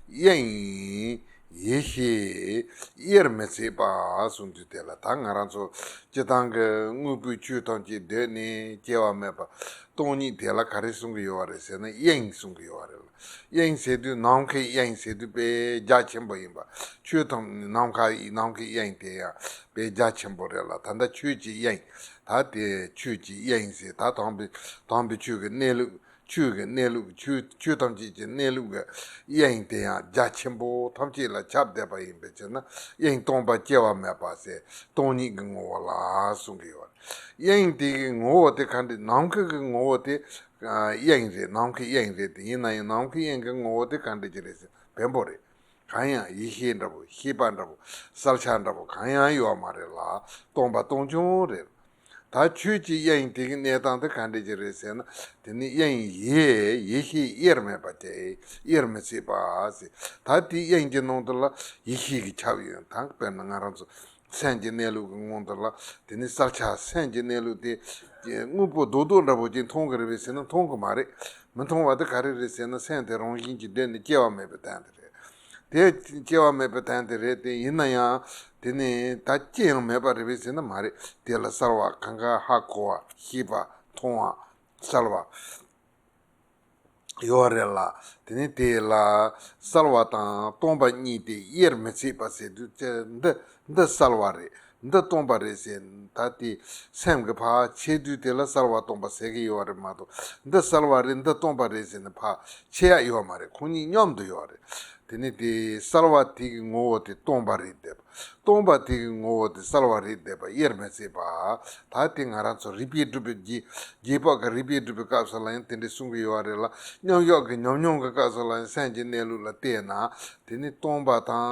དབྱིངས་ཡེ་ཤེས་དབྱེར་མི་ཚིག་པ་གསུངས་དུས་དེ་ལ། ད་ང་རང་ཚོ་སྤྱིར་བཏང་གི་དངོས་པོའི་ཆོས་ཐམས་ཅད་གདོད་ནས་སྐྱེ་བ་མེད་པ་སྟོང་ཉིད་དེ་ལ་ག་རེ་གསུང་གི་ཡོད་པ་རེད་ཟེར་ན། དབྱིངས་གསུང་གི་ཡོད་པ་རེད་ལ། དབྱིངས་ཟེར་དུས་ནམ་མཁའི་དབྱིངས་ཟེར་དུས་དཔེ་རྒྱ་ཆེན་པོ་ཡིན་པ། ཆོས་ཐམས་ནམ་མཁའ་ནམ་མཁའི་དབྱིངས་དེ་ཡང་དཔེ་རྒྱ་ཆེན་པོ་རེད་ལ། ད་ལྟ་ཆོས་ཀྱི་དབྱིངས། ད་དེ་ཆོས་ཀྱི་དབྱིངས་ཟེར། ད་དམ་པའི་དམ་པའི་ཆོས་ཀྱི་གནས་ལུགས། ཆོས་ཀྱི་གནས་ལུགས། ཆོས་ཆོས་ཐམས་ཅད་ཀྱི་གནས་ལུགས་ཀྱི་དབྱིངས་དེ་ཡང་རྒྱ་ཆེན་པོ་ཐམས་ཅད་ལ་ཁྱབ་བསྡད་པ་ཡིན་པའི་ཕྱིར་ན། དབྱིངས་སྟོང་པ་སྐྱེ་བ་མེད་པ་ཟེར། སྟོང་ཉིད་ཀྱི་ངོ་བོ་ལ་གསུང་གི་ཡོད། དབྱིངས་དེ་གི་ངོ་བོ་དེ་ག་འདྲ། ནམ་མཁའ་གི་ངོ་བོ་དེ་ཨ་དབྱིངས་རེད། ནམ་མཁའི་དབྱིངས་རེད། དེ་ཡིན་ན་ཡང་ནམ་མཁའི་དབྱིངས་ཀྱི་ངོ་བོ་དེ་ག་འདྲ་ཅིག་རེད་ཟེར། བེམ་པོ་རེད། གང་ཡང་ཡེ་ཤེས་འདྲ་པོ། ཤེས་པ་འདྲ་པོ། གསལ་ཆ་འདྲ་པོ་གང་ཡང་ཡོད་མ་རེད་ལ། སྟོང་པ་སྟོང་རྐྱང་རེད། ད་ཆོས་ཀྱི་དབྱིངས་དེ་གི་གནས་སྟངས་དེ་ག་འདྲ་ཅིག་རེད་ཟེར་ན། དེ་ནི་དབྱིངས་ཡེ། ཡེ་ཤེས་དབྱེར་མེད་པ་སྟེ། དབྱེར་མི་ཚད་པ་ཟེར། ད་དེའི་དབྱིངས་ཀྱི་ནང་དུ་ལ་ཡེ་ཤེས་ཀྱིས་ཁྱབ་ཡོད། ད་དཔེར་ན་ང་རང་ཚོ་སེམས་ཀྱི་གནས་ལུགས་ཀྱི་ངང་དུ་ལ། དེ་ནི་གསལ་ཆ་སེམས་ཀྱི་གནས་ལུགས་དེ་དངོས་པོ་རྡོག་རྡོག་འདྲ་པོ་ཅིག་མཐོང་གི་རེད་པས་ཟེར་ན་མཐོང་གི་མ་རེད། མི་མཐོང་བ་དེ་ག་རེ་རེད་ཟེར་ན། སེམས་དེ་རང་བཞིན་གྱིས་གདོད་ནས་སྐྱེ་བ་མེད་པའི་དོན་དེ་རེད། དེ་སྐྱེ་བ་མེད་པའི་དོན་དེ་རེད། དེ་ཡིན་ན་ཡང་དེ་ནི་ད་སྐྱེ་ཡང་མེད་པ་རེད་པས་ཟེར་ན་མ་རེད། དེ་ལ་གསལ་བ་གང་ག་ཧ་གོ་བ། ཤེས་པ། མཐོང་བ། གསལ་བ་ཡོད་རེད་ལ། དེ་ནི་དེ་ལ་གསལ་བ་དང་སྟོང་པ་གཉིས་དེ་དབྱེར་མི་ཚད་པ་ཟེར་དུས་ཙ། འདི་འདི་གསལ་བ་རེད། འདི་སྟོང་པ་རེད་ཟེར། ད་དེ་སེམས་ཀྱི་ཕར་ཕྱེ་དུས་དེ་ལ་གསལ་བ་སྟོང་པ་ཟེར་གྱི་ཡོད་རེད་མ་གཏོགས། འདི་གསལ་བ་རེད། འདི་སྟོང་པ་རེད་ཟེར་ནས་ཕར་ཕྱེ་ཡག་ཡོད་མ་རེད། ཁོང་གཉིས་མཉམ་དུ་ཡོད་རེད། དེ་ནི་དེ་གསལ་བ་དེ་གི་ངོ་བོ་དེ་སྟོང་པ་རེད་བསྡད་པ། སྟོང་པ་དེ་གི་ངོ་བོ་དེ་གསལ་བ་རེད་བསྡད་པ། དབྱེར་མི་ཚད་པ། ད་དེ་ང་རང་ཚོ་རིགས་པས་སྒྲུབ་པའི་རྗེ། རྗེས་དཔག་གི་རིགས་པས་སྒྲུབ་པའི་སྐབས་སུ་ལ་ཡང་དེ་འདྲ་གསུང་གི་ཡོད་རེད་ལ། མཉམ་གཞག་གི་ཉམས་མྱོང་གི་སྐབས་སུ་ལ་ཡང་སེམས་ཀྱི་གནས་ལུགས་ལ་བལྟས་ན། དེ་ནི་སྟོང་པ་དང་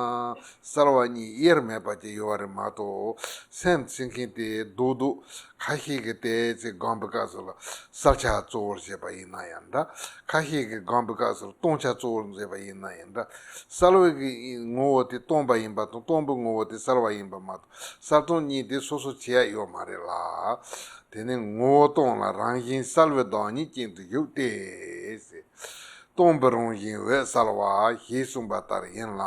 གསལ་བ་གཉིས་དབྱེར་མེད་པ་ཅིག་ཡོད་རེད་མ་གཏོགས། སེམས་ཟེར་མཁན་དེ་རྡོག་རྡོག་ཁ་ཤས་ཀྱིས་དེ་ཚེ་སྒོམ་པའི་སྐབས་སུ་ལ་གསལ་ཆ་གཙོ་བོར་བྱས་པ་ཡིན་ན་ཡང་འདྲ། ཁ་ཤས་ཀྱིས་སྒོམ་པའི་སྐབས་སུ་ལ་སྟོང་ཆ་གཙོ་བོར་བྱས་པ་ཡིན་ན་ཡང་འདྲ། གསལ་བའི་གི་ངོ་བོ་དེ་སྟོང་པ་ཡིན་པ་དང་སྟོང་པའི་ངོ་བོ་དེ་གསལ་བ་ཡིན་པ་མ་གཏོགས། གསལ་སྟོང་གཉིས་དེ་སོ་སོ་ཕྱེ་ཡག་ཡོད་མ་རེད་ལ། དེ་ནི་ངོ་བོ་སྟོང་ལ་རང་བཞིན་གསལ་བའི་བདག་ཉིད་ཅན་དུ་བཞུགས་ཏེ་ཟེར། སྟོང་པའི་རང་བཞིན་འོད་གསལ་བ་ཞེས་གསུངས་པ་ལྟར་ཡིན་ལ།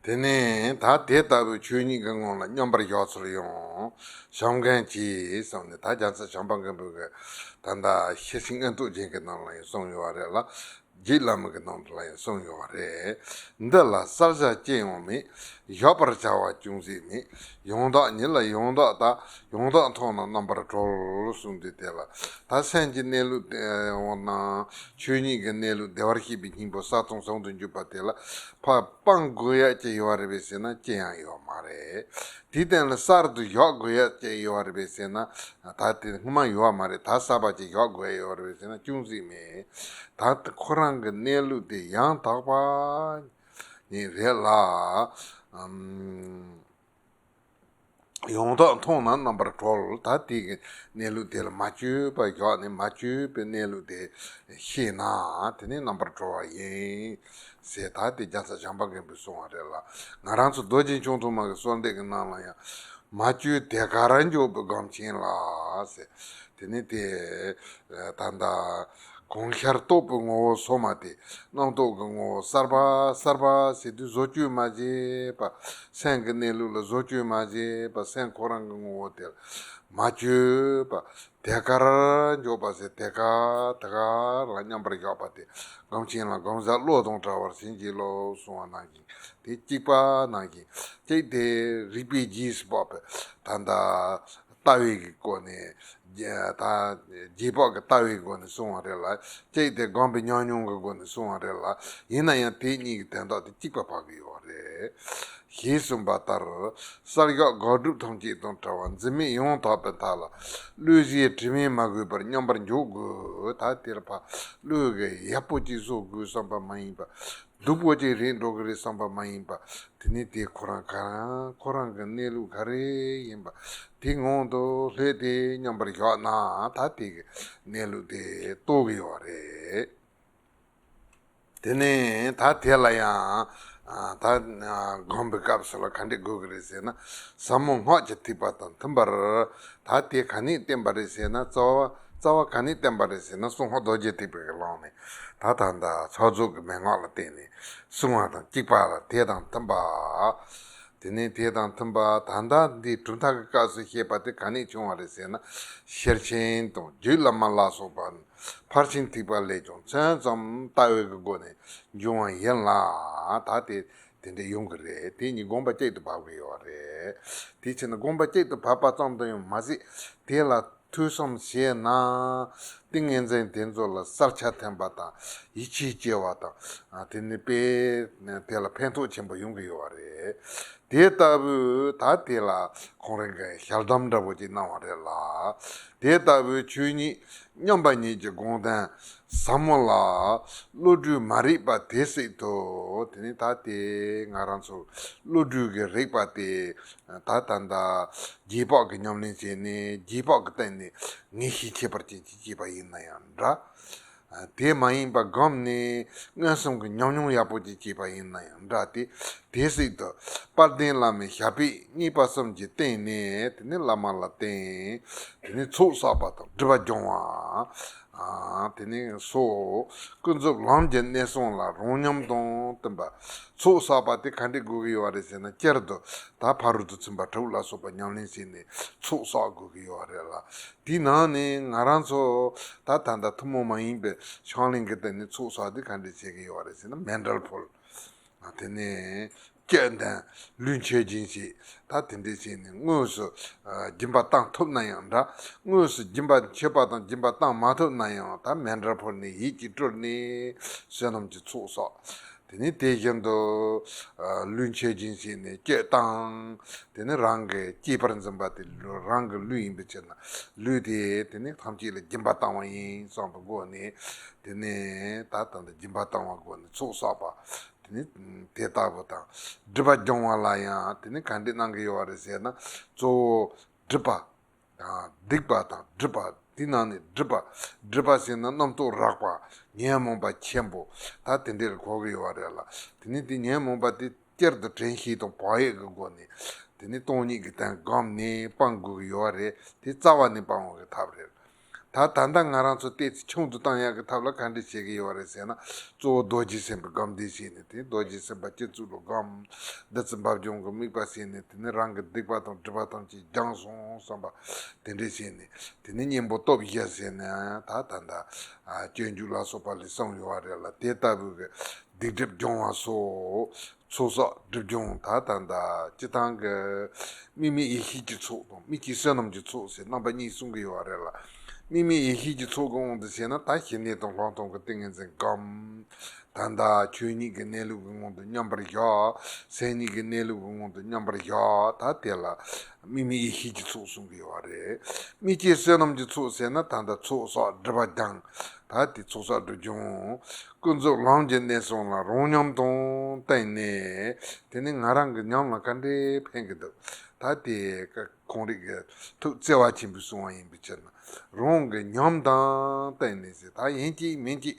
དེ་ནས་ད་དེ་ལྟ་བུའི་ཆོས་ཉིད་ཀྱི་ངང་ལ་མཉམ་པར་བཞག་ཚུལ་ཡང་བྱམས་མགོན་གྱིས་གསུངས་ནས། ད་རྒྱལ་སྲས་བྱམས་པ་མགོན་པོ་གིས་ད་ལྟ་ཤེར་ཕྱིན་མངོན་རྟོགས་རྒྱན་གྱི་ནང་ལ་ཡང་གསུངས་ཡོད་རེད་ལ། རྗེ་བླ་མ་གི་ནང་དུ་ལ་ཡང་གསུངས་ཡོད་རེད། འདི་ལ་གསལ་བྱ་ཅི་ཡང་མེད། བཞག་པར་བྱ་བ་ཅུང་ཟད་མེད། ཡང་དག་ཉིད་ལ་ཡང་དག་ལྟ། ཡང་དག་མཐོང་ན་རྣམ་པར་གྲོལ་གསུངས་དུས་དེ་ལ། ད་སེམས་ཀྱི་གནས་ལུགས་དེ་འོ་ན་ཆོས་ཉིད་ཀྱི་གནས་ལུགས་བདེ་བར་གཤེགས་པའི་སྙིང་པོ་ས་དང་ཟུང་དུ་འཇུག་པ་དེ་ལ་ཕར་སྤང་དགོས་ཡག་ཅིག་ཡོད་རེད་པས་ཟེར་ན་ཅི་ཡང་ཡོད་མ་རེད། དེའི་སྟེང་ལ་གསར་དུ་བཞག་དགོས་ཡག་ཅིག་ཡོད་རེད་པས་ཟེར་ན། ད་དེ་སྔོན་མ་ཡོད་མ་རེད། ད་གསར་པ་ཅིག་བཞག་དགོས་ཡག་ཡོད་རེད་པས་ཟེར་ན་ཅུང་ཟད་མེད། ད་ཁོ་རང་གི་གནས་ལུགས་དེ་ཡང་དག་པ་ཉིད་རེད་ལ། ཨམ། ཡང་དག་མཐོང་ན་རྣམ་པར་གྲོལ། ད་དེ་གི་གནས་ལུགས་དེ་ལ་མ་བཅོས་པ་བཞག་ནས་མ་བཅོས་པའི་གནས་ལུགས་དེ་ཤེས་ན་དེ་ནི་རྣམ་པར་གྲོལ་བ་ཡིན་ཟེར། ད་དེ་རྒྱལ་སྲས་བྱམས་པ་མགོན་པོས་གསུངས་པ་རེད་ལ། ང་རང་ཚོ་རྡོ་རྗེ་འཆང་ཐོག་མ་གི་གསོལ་འདེབས་ཀྱི་ནང་ལ་ཡང་མ་བཅོས་དེ་ཀར་འཇོག་པའི་སྒོམ་ཆེན་ལ་ཟེར། དེ་ནི་དེ་ད་ལྟ་གང་ཤར་རྟོགས་པའི་ངོ་བོ་སོ་མ་སྟེ། རྣམ་རྟོག་གི་ངོ་བོ་གསར་པ་གསར་པ་ཟེར་དུས་བཟོ་བཅོས་མ་བྱས་པ། སེམས་ཀྱི་གནས་ལུགས་ལ་བཟོ་བཅོས་མ་བྱས་པ། སེམས་ཁོ་རང་གི་ངོ་བོ་དེ་ལ་མ་བཅོས་པ། དེ་ཀར་འཇོག་པ་ཟེར། དེ་ཀ་དེ་ཀ་ལ་མཉམ་པར་བཞག་པ་དེ་སྒོམ་ཆེན་ལ་སྒོམ་བཟའ་བློ་དང་བྲལ་བར་བྱིན་གྱིས་རློབས་གསུངས་པ་ནང་བཞིན། དེ་གཅིག་པ་ནང་བཞིན་གཅིག་དེ་རིགས་པས་རྗེས་སུ་དཔག་པའི་ད་ལྟ་ལྟ་བའི་གི་སྒོ་ནས། རྗེས་ད་རྗེས་དཔག་གི་ལྟ་བའི་སྒོ་ནས་གསུངས་པ་རེད་ལ། གཅིག་དེ་སྒོམ་པའི་ཉམས་མྱོང་གི་སྒོ་ནས་གསུངས་པ་རེད་ལ། ཡིན་ན་ཡང་དེ་གཉིས་ཀྱི་དོན་དག་དེ་གཅིག་པ་འཕགས་ཀྱི་ཡོད་རེད། ཞེས་གསུངས་པ་ལྟར། གསལ་བཞག་དགག་སྒྲུབ་ཐམས་ཅད་དང་བྲལ་བ་འཛིན་མེད་ཡང་དག་པའི་མཐའ་ལ། བློས་བྱས་དྲི་མས་མ་གོས་པར་མཉམ་པར་འཇོག་དགོས། ད་དེར་ཕར་བློས་གི་ཡག་པོ་ཅིག་བཟོ་དགོས་བསམ་པ་མ་ཡིན་པ། སྡུག་པོ་ཅིག་རེད་འགྲོ་གི་རེད་བསམ་པ་མ་ཡིན་པ། དེ་ནི་དེ་ཁོ་རང་ག་རང་ཁོ་རང་གི་གནས་ལུགས་ག་རེ་ཡིན་པ་དེ་ངང་དུ་ལྷོད་དེ་མཉམ་པར་བཞག་ན་ད་དེ་གི་གནས་ལུགས་དེ་རྟོགས་ཀྱི་ཡོད་རེད། དེ་ནས་ད་དེ་ལ་ཡང་ད་སྒོམ་པའི་སྐབས་སུ་ལ་ག་འདྲ་དགོས་ཀྱི་རེད་ཟེར་ན། ཟབ་མོ་སྔགས་ཀྱི་ཐེག་པ་དང་མཐུན་པར། ད་དེ་ག་ནས་བསྟན་པ་རེད་ཟེར་ན། རྩ་བ་རྩ་བ་ག་ནས་བསྟན་པ་རེད་ཟེར་ན། གསང་སྔགས་རྡོ་རྗེ་ཐེག་པའི་གི་ལམ་ནས་ད་ད་ལྟ་ཕྱག་རྫོགས་ཀྱི་མན་ངག་ལ་བརྟེན་ནས་གསུངས་པ་དང་གཅིག་པ་ལ། དེ་དང་མཐུན་པ། དེ་ནས་དེ་དང་མཐུན་པ་ད་ལྟ་འདི་གྲུབ་མཐའ་གི་སྐབས་སུ་བཤད་པ་དེ་ག་ནས་བྱུང་བ་རེད་ཟེར་ན། ཤེར་ཕྱིན་དང་རྗེ་བླ་མ་ལ་སོགས་པ་ཕར་ཕྱིན་ཐེག་པ་ལས་ཀྱང་མཚན་ཙམ་ལྟ་བའི་གི་སྒོ་ནས་འབྱུང་བ་ཡིན་ལ། ད་དེ་དེ་འདྲ་ཡོང་གི་རེད། དེ་གཉིས་དགོངས་པ་གཅིག་ཏུ་བབས་ཀྱི་ཡོད་རེད། དེ་ཕྱིར་ན་དགོངས་པ་གཅིག་ཏུ་བབས་པ་ཙམ་དུ་ཡང་མ་ཟད། དེ་ལ་ ཐོས་བསམ་བྱས་ན། ཏིང་ངེ་འཛིན་དེ་ཚོ་ལ་གསལ་ཆ་ཐོན་པ་དང་ཡིད་ཆེས་སྐྱེ་བ་དང་། དེ་ནི་དཔེ་དེ་ལ་ཕན་ཐོགས་ཆེན་པོ་ཡོང་གི་ཡོད་པ་རེད། དེ་ལྟ་བུའི་ད་དེ་ལ་ཁོང་རང་གིས་ཞལ་གདམས་འདྲ་པོ་ཅིག་གནང་བ་རེད་ལ། དེ་ལྟ་བུའི་ཆོས་ཉིད་མཉམ་པ་ཉིད་ཀྱི་དགོངས་དོན་ཟབ་མོ་ལ་བློ་གྲོས་མ་རིག་པ་དེ་སྲིད་དུ། དེ་ནི་ད་དེ་ང་རང་ཚོ་བློ་གྲོས་ཀྱི་རིག་པ་དེ་ད་ད་ལྟ་རྗེས་དཔག་གི་ཉམས་ལེན་བྱས་ནས། རྗེས་དཔག་གི་སྟེང་ནས་ངེས་ཤེས་ཁྱད་པར་ཅན་ཅིག་སྐྱེས་པ་ཡིན་ན་ཡང་འདྲ། དེ་མ་ཡིན་པ་སྒོམ་ནས་མངོན་སུམ་གྱི་ཉམས་མྱོང་ཡག་པོ་ཅིག་སྐྱེས་པ་ཡིན་ན་ཡང་འདྲ་སྟེ། དེ་སྲིད་དུ་དཔལ་ལྡན་བླ་མའི་ཞབས་པད་མཉེས་པ་གསུམ་གྱི་སྟེང་ནས། དེ་ནི་བླ་མ་ལ་བརྟེན། དེ་ནི་ཚོགས་བསགས་པ་དང་སྒྲིབ་པ་སྦྱོང་བ། དེ་ནི་སོགས་ཀུན་རྫོབ་ལམ་གྱི་གནས་གསུམ་ལ་རང་ཉམས་དང་བསྟུན་པ། ཚོགས་བསགས་པ་དེ་ག་འདྲས་དགོས་ཀྱི་ཡོད་རེད་ཟེར་ན། སྤྱིར་དུ་ད་ཕ་རོལ་ཏུ་ཕྱིན་པ་དྲུག་ལ་སོགས་པ་ཉམས་ལེན་བྱས་ནས་ཚོགས་བསགས་དགོས་ཀྱི་ཡོད་རེད་ལ། དེའི་ནང་ནས་ང་རང་ཚོ་ད་ད་ལྟ་ཐུན་མོང་མ་ཡིན་པའི་ཕྱག་ལེན་གྱི་སྟེང་ནས་ཚོགས་བསགས་དེ་ག་འདྲས་བྱེད་ཀྱི་ཡོད་རེད་ཟེར་ན། མཎྜལ་ཕུལ། དེ་ནས་བསྐྱེད་བཟླས། ལུས་མཆོད་སྦྱིན་བྱེད། ད་དེ་འདྲས་བྱས་ནས་དངོས་སུ་སྦྱིན་པ་བཏང་ཐུབ་ན་ཡང་འདྲ། དངོས་སུ་སྦྱིན་པ་མཆོད་པ་དང་སྦྱིན་པ་བཏང་མ་ཐུབ་ན་ཡང་། ད་མཎྜལ་ཕུལ་ནས་ཡིད་ཀྱིས་སྤྲུལ་ནས་བསོད་ནམས་ཀྱི་ཚོགས་བསགས། དེ་ནས་དེ་བཞིན་དུ་ལུས་མཆོད་སྦྱིན་བྱས་ནས་བསྐྱེད་བཏང་། དེ་ནས་རང་གི་གཅེས་པར་འཛིན་པ་དེ་རང་གི་ལུས་ཡིན་པའི་ཕྱིར་ན། ལུས་དེ་དེ་ནས་ཐམས་ཅད་ལ་སྦྱིན་པ་བཏང་བ་ཡིན་བསམ་པའི་སྒོ་ནས། དེ་ནས་ད་ལྟ་འདི་སྦྱིན་པ་བཏང་བའི་སྒོ་ནས་ཚོགས་བསགས་པ། དེ་ནི་དེ་ལྟ་བུ་དང་། སྒྲིབ་པ་སྦྱོང་བ་ལ་ཡང་དེ་ནི་ག་འདྲས་གནང་གི་ཡོད་རེད་ཟེར་ན། གཙོ་བོ་སྒྲིབ་པ་དང་སྡིག་པ་དང་སྒྲིབ་པ། དེ་ནང་ནས་སྒྲིབ་པ། སྒྲིབ་པ་ཟེར་ན་རྣམ་རྟོག་རགས་པ། ཉོན་མོངས་པ་ཆེན་པོ། ད་དེ་འདྲས་ལ་གོ་གི་ཡོད་རེད་ལ། དེ་ནི་དེ་ཉོན་མོངས་པ་དེ་སྤྱིར་དུ་དྲན་ཤེས་དང་བག་ཡོད་ཀྱི་སྒོ་ནས། དེ་ནི་སྟོང་ཉིད་ཀྱི་དོན་བསྒོམས་ནས་སྤང་དགོས་ཀྱི་ཡོད་རེད། དེ་རྩ་བ་ནས་སྤང་བ་གི་ཐབས་རེད། ད་ད་ལྟ་ང་རང་ཚོ་ཏོག་ཙམ་ཆུང་དུ་བཏང་ཡག་གི་ཐབས་ལ་ག་འདྲས་བྱེད་ཀྱི་ཡོད་རེད་ཟེར་ན། གཙོ་བོ་རྡོ་རྗེ་སེམས་དཔའི་སྒོམ་བཟླས་བྱས་ནས། དེ་རྡོ་རྗེ་སེམས་དཔའ་སྤྱི་གཙུག་ལ་སྒོམ། བདུད་རྩི་འབབ་སྦྱང་གི་དམིགས་པ་བྱས་ནས། དེ་ནས་རང་གི་སྡིག་པ་དང་སྒྲིབ་པ་ཐམས་ཅད་སྦྱངས་སོང་བསམ་པ་དེ་འདྲས་བྱས་ནས། དེ་ནས་གཉེན་པོ་སྟོབས་བཞི་ཟེར་ནས་ད་ད་ལྟ་སྤྱོད་འཇུག་ལ་སོགས་པ་ལས་གསུངས་ཡོད་རེད་ལ། དེ་ལྟ་བུའི་གི་སྡིག་སྒྲིབ་སྦྱོང་བ་སོགས། ཚོགས་བསགས་སྒྲིབ་སྦྱོང་ད་ད་ལྟ་སྤྱི་བཏང་གི་དམིགས་མེད་ཡེ་ཤེས་ཀྱི་ཚོགས་དང་དམིགས་བཅས་བསོད་ནམས་ཀྱི་ཚོགས་ཟེར་རྣམ་པ་གཉིས་གསུང་གི་ཡོད་རེད་ལ། དམིགས་མེད་ཡེ་ཤེས་ཀྱི་ཚོགས་ཀྱི་དབང་དུ་བྱས་ན། ད་ཞི་གནས་དང་ལྷག་མཐོང་གི་ཏིང་ངེ་འཛིན་སྒོམ། ད་ལྟ་ཆོས་ཉིད་ཀྱི་གནས་ལུགས་ཀྱི་ངང་དུ་མཉམ་པར་བཞག་སེམས་ཉིད་ཀྱི་གནས་ལུགས་ཀྱི་ངང་དུ་མཉམ་པར་བཞག་ད་དེ་ལ་དམིགས་མེད་ཡེ་ཤེས་ཀྱི་ཚོགས་གསུང་གི་ཡོད་རེད། དམིགས་བཅས་བསོད་ནམས་ཀྱི་ཚོགས་ཟེར་ན། ད་ལྟ་ཚོགས་བསགས་སྒྲིབ་པ་སྦྱང་། ད་དེ་ཚོགས་བསགས་སྒྲིབ་སྦྱོང་། ཀུན་རྫོབ་ལམ་གྱི་གནས་གསུམ་ལ་རང་ཉམས་དང་བསྟུན་ནས། དེ་ནི་ང་རང་གི་ཉམས་ལ་ག་འདྲས་ཕན་གྱི་འདུག་ད་དེ་ཁོང་རང་གི་ཐུགས་བརྩེ་བ་ཆེན་པོས་གསུང་བ་ཡིན་པའི་ཕྱིར་ན། རང་གི་ཉམས་དང་བསྟུན་ནས་ཟེར། ད་ཡིན་གཅིག་མིན་གཅིག་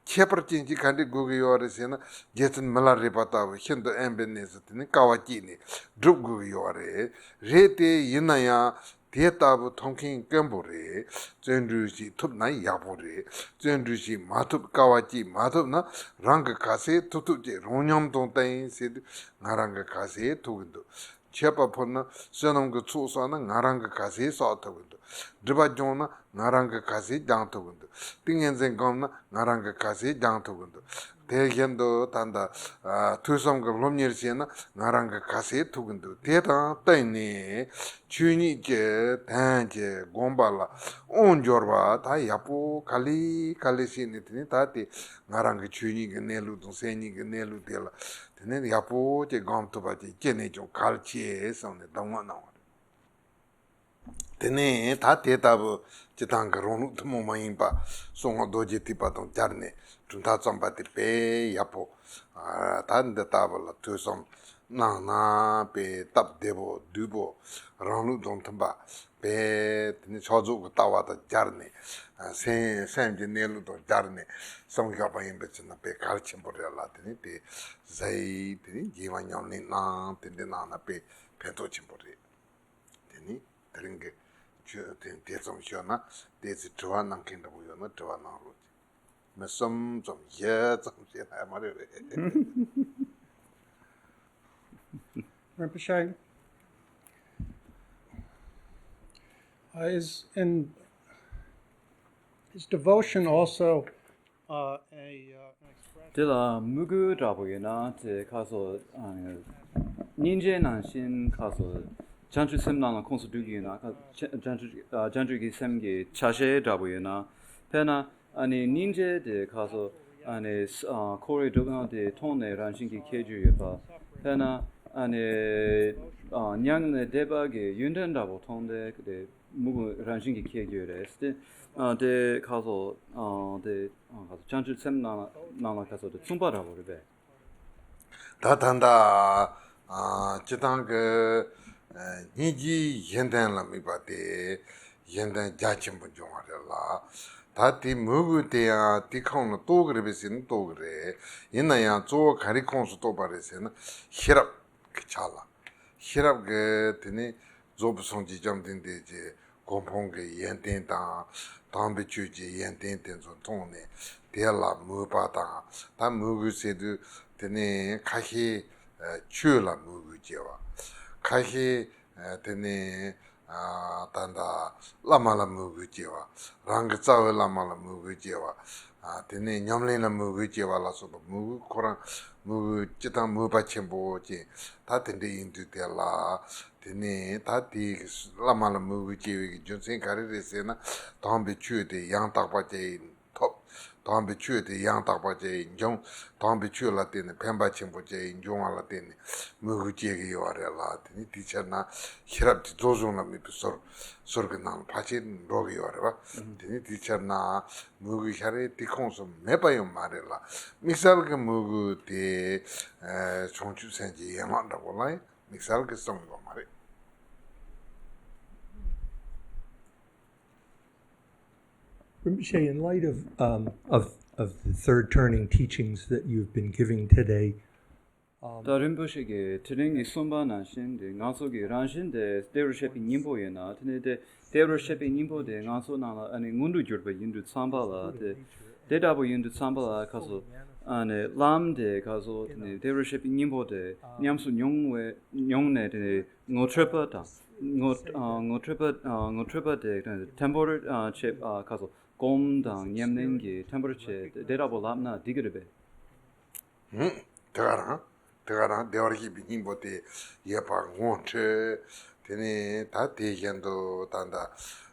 ཁྱད་པར་ཅན་གཅིག་ག་འདྲས་དགོས་ཀྱི་ཡོད་རེད་ཟེར་ན། རྗེ་བཙུན་མི་ལ་རས་པ་ལྟ་བུ་ཤིན་ཏུ་དབེན་པའི་གནས་སུ་དེ་ནི་དཀའ་བ་སྤྱད་ནས་སྒྲུབ་དགོས་ཀྱི་ཡོད་རེད། རེད་དེ། ཡིན་ན་ཡང་དེ་ལྟ་བུ་ཐོབ་མཁན་དཀོན་པོ་རེད། བརྩོན་འགྲུས་ཤིག་ཐུབ་ན་ཡག་པོ་རེད། བརྩོན་འགྲུས་ཤིག་མ་ཐུབ། དཀའ་བ་སྤྱད་མ་ཐུབ་ན། རང་གི་ག་ཚད་ཐུབ་ཐུབ་ཅིག་རང་ཉམས་དང་བསྟུན་ཟེར་དུས། ང་རང་གི་ག་ཚད་ཐུབ་ཀྱི་འདུག་མཆོད་པ་ཕུལ་ན། བསོད་ནམས་ཀྱི་ཚོགས་བསགས་ན། ང་རང་གི་ག་ཚད་བསགས་ཐུབ་ཀྱི་འདུག་སྒྲིབ་པ་སྦྱོང་ན། ང་རང་གི་ག་ཚད་སྦྱང་ཐུབ་ཀྱི་འདུག་ཏིང་ངེ་འཛིན་སྒོམ་ན། ང་རང་གི་ག་ཚད་སྦྱང་ཐུབ་ཀྱི་འདུག་དེ་བཞིན་དུ་ད་ལྟ་ཐོས་བསམ་གྱི་སློབ་གཉེར་བྱས་ན། ང་རང་གི་ག་ཚད་ཐུབ་ཀྱི་འདུག་དེ་དང་བསྟུན་ནས་ཆོས་ཉིད་ཀྱི་དོན་གྱི་སྒོམ་པ་ལ་དབང་འབྱོར་བ་ད་ཡག་པོ་ག་ལེ་ག་ལེ་བྱས་ནས། དེ་ནས་ད་དེ་ང་རང་གི་ཆོས་ཉིད་ཀྱི་གནས་ལུགས་དང་སེམས་ཉིད་ཀྱི་གནས་ལུགས་དེ་ལ་དེ་ནས་ཡག་པོ་ཅིག་སྒོམ་ཐུབ་པ་ཅིག་ཅི་ནས་ཀྱང་གལ་ཆེ་བསམ་ནས་གདམས་ངག་གནང་བ་རེད། དེ་ནས་ད་དེ་ལྟ་བུ་སྤྱི་བཏང་གི་རང་ལུགས་ཐུན་མོང་མ་ཡིན་པ་གསང་སྔགས་རྡོ་རྗེ་ཐེག་པ་དང་སྦྱར་ནས་གྲུབ་མཐའ་བརྩམས་པ་དེ་དཔེ་ཡག་པོ། ད་འདི་ལྟ་བུ་ལ་ཐོས་བསམ་གནང་ན་དཔེ་སྟབས་བདེ་པོ་བདུད་པོ། རང་ལུགས་དང་མཐུན་པ་དཔེ། དེ་ནི་ཕྱག་རྫོགས་ཀྱི་ལྟ་བ་དང་སྦྱར་ནས། སེམས་སེམས་ཀྱི་གནས་ལུགས་དང་སྦྱར་ནས་བསམ་བཞག་པ་ཡིན་པའི་ཕྱིར་ན་དཔེ་གལ་ཆེན་པོ་རེད་ལ། དེ་ནི་དེ་གཟའ་ཡིས་དེ་ནི་རྒྱས་པ་ཉམས་ལེན་གནང་། དེ་འདྲ་གནང་ན་དཔེ་ཕན་ཐོགས་ཆེན་པོ་རེད། དེ་ནི་དེ་རིང་གི་ཆོས་དེ་དེ་ཙམ་ཞུས་ན། ཏོག་ཙམ་དྲི་བ་གནང་མཁན་འདྲ་པོ་ཡོད་ན་དྲི་བ་གནང་རོགས། མི་གསུམ་ཙམ་བཞི་ཙམ་བྱས་ན་ཡང་མ་རེད་པས། Rinpoche, uh, is in, is devotion also, uh, a, uh, an expression? དེ་ལ་དམིགས་ཡུལ་འདྲ་པོ་ཡོད་ན། དེ་ཁ་སོ་སྙིང་རྗེ་ནང་བཞིན་ཁ་སོ་ བྱང་ཆུབ་སེམས་ནང་ལ་ཁོངས་སུ་འགྲོ་གི་ཡོད་ན། ཁ་བྱང་ཆུབ་བྱང་ཆུབ་ཀྱི་སེམས་ཀྱི་ཆ་ཤས་འདྲ་པོ་ཡོད་ན། དཔེར་ན་ཨ་ནི་སྙིང་རྗེ་དེ་ཁ་སོ་ཨ་ནི་འཁོར་བའི་སྡུག་བསྔལ་དེ་མཐོང་ནས་རང་བཞིན་གྱིས་ཁེགས་རྒྱུ་ཡོད་པ། དཔེར་ན་ཨ་ནི་མྱང་ནས་བདེ་བ་གི་ཡོན་ཏན་འདྲ་པོ་མཐོང་དེ་དེ་མོས་གུས་རང་བཞིན་གྱིས་ཁེགས་རྒྱུ་རེད་དེ། དེ་ཁ་སོ་དེ་ཁ་སོ་བྱང་ཆུབ་སེམས་ནང་ནང་ལ་ཁ་སོ་དེ་མཚུངས་པ་འདྲ་པོ་རེད་པས། ད་ད་ལྟ་སྤྱི་བཏང་གི་སྙིང་རྗེའི་གཞན་དོན་ལ་དམིགས་པ་དེ་གཞན་དོན་རྒྱ་ཆེན་པོ་འབྱུང་བ་རེད་ལ། ད་དེ་མོས་གུས་དེ་ཡང་དེ་ཁོངས་ལ་གཏོགས་ཀྱི་རེད་པས་ཟེར་ན་གཏོགས་ཀྱི་རེད། ཡིན་ན་ཡང་གཙོ་བོ་ག་རེ་ཁོངས་སུ་གཏོགས་པ་རེད་ཟེར་ན་ཤེས་རབ་ཀྱི་ཆ་ལ། ཤེས་རབ་ཀྱི་དེ་ནི་རྫོགས་པའི་སངས་རྒྱས་བཅོམ་ལྡན་འདས་ཀྱི་གོ་འཕང་གི་ཡོན་ཏན་དང་དམ་པའི་ཆོས་ཀྱི་ཡོན་ཏན་དེ་ཚོ་མཐོང་ནས་དེ་ལ་མོས་པ་དང་། ད་མོས་གུས་ཟེར་དུས་དེ་ནི་ཁ་ཤས་ཆོས་ལ་མོས་གུས་སྐྱེ་བ། ཁ་ཤས་དེ་ནི་ད་ལྟ་བླ་མ་ལ་མོས་གུས་སྐྱེ་བ། རང་གི་རྩ་བའི་བླ་མ་ལ་མོས་གུས་སྐྱེ་བ། དེ་ནས་ཉམས་ལེན་ལ་མོས་གུས་སྐྱེ་བ་ལ་སོགས་པ། མོས་གུས་ཁོ་རང་མོས་གུས་སྤྱི་དང་མོས་པ་ཆེན་པོ་ཅན། ད་དེ་འདྲ་ཡིན་དུས་དེ་ལ་དེ་ནས་ད་དེའི་བླ་མ་ལ་མོས་གུས་སྐྱེ་བའི་རྒྱུ་མཚན་ག་རེ་རེད་ཟེར་ན། དམ་པའི་ཆོས་དེ་ཡང་དག་པ་ཅན་ཐོབ། དམ་པའི་ཆོས་དེ་ཡང་དག་པ་ཅན་འབྱུང་། དམ་པའི་ཆོས་ལ་བརྟེན་ནས་ཕན་པ་ཆེན་པོ་ཅན་འབྱུང་བ་ལ་བརྟེན་ནས་མོས་གུས་སྐྱེ་གི་ཡོད་རེད་ལ། དེ་ནི་དེའི་ཕྱིར་ན་ཤེས་རབ་ཀྱི་རྫོགས་བྱང་ལ་དམིགས་པའི་ཟུར་ཟུར་གྱི་ནང་ལ་ཕལ་ཆེར་འགྲོ་གི་ཡོད་རེད་བ། དེ་ནི་དེའི་ཕྱིར་ན་མོས་གུས་ཤ་རེ་དེ་ཁོངས་སུ་མེད་པ་ཡང་མ་རེད་ལ། དམིགས་བསལ་གྱི་མོས་གུས་དེ་བྱང་ཆུབ་སེམས་ཀྱི་ཡན་ལག་འདྲ་པོ་ལ་ཡང་དམིགས་བསལ་གྱི་གསུངས་ཡོད་མ་རེད། Rinpoche, in light of, um, of, of the third turning teachings that you've been giving today, um, ད་རིན་པོ་ཆེ་གིས་དེ་རིང་གི་གསུངས་པ་ནང་བཞིན་དེ་ང་ཚོ་གི་རང་བཞིན་དེ་བདེ་བར་གཤེགས་པའི་སྙིང་པོ་ཡིན་ན། དེ་ནས་དེ་བདེ་བར་གཤེགས་པའི་སྙིང་པོ་དེ་ང་ཚོ་ནང་ལ་ཨ་ནི་མངོན་དུ་གྱུར་པ་ཡིན་དུས་ཙམ་པ་ལ། དེ་དེ་འདྲ་པོ་ཡིན་དུས་ཙམ་པ་ལ་ཁ་སོ་ཨ་ནི་ལམ་དེ་ཁ་སོ་དེ་ནས་བདེ་བར་གཤེགས་པའི་སྙིང་པོ་དེ་ཉམས་སུ་མྱོང་བའི་མྱོང་ནས་དེ་ནས་ངོ་འཕྲོད་པ་དང་། ངོ་ངོ་འཕྲོད་པ་ངོ་འཕྲོད་པ་དེ་ཐེམ་པོར་བྱེད་ཁ་སོ་སྒོམ་དང་ཉམས་ལེན་གྱི་ཐེམ་པོར་བྱེད་དེ་འདྲ་པོ་ལབ་ན་འགྲིག་གི་རེད་པས། ཧུམ། དེ་ག་རང་དེ་ག་རང་བདེ་བར་གཤེགས་པའི་སྙིང་པོ་དེ་ཡོད་པ་ངོ་འཕྲོད། དེ་ནས་ད་དེ་བཞིན་དུ་ད་ལྟ་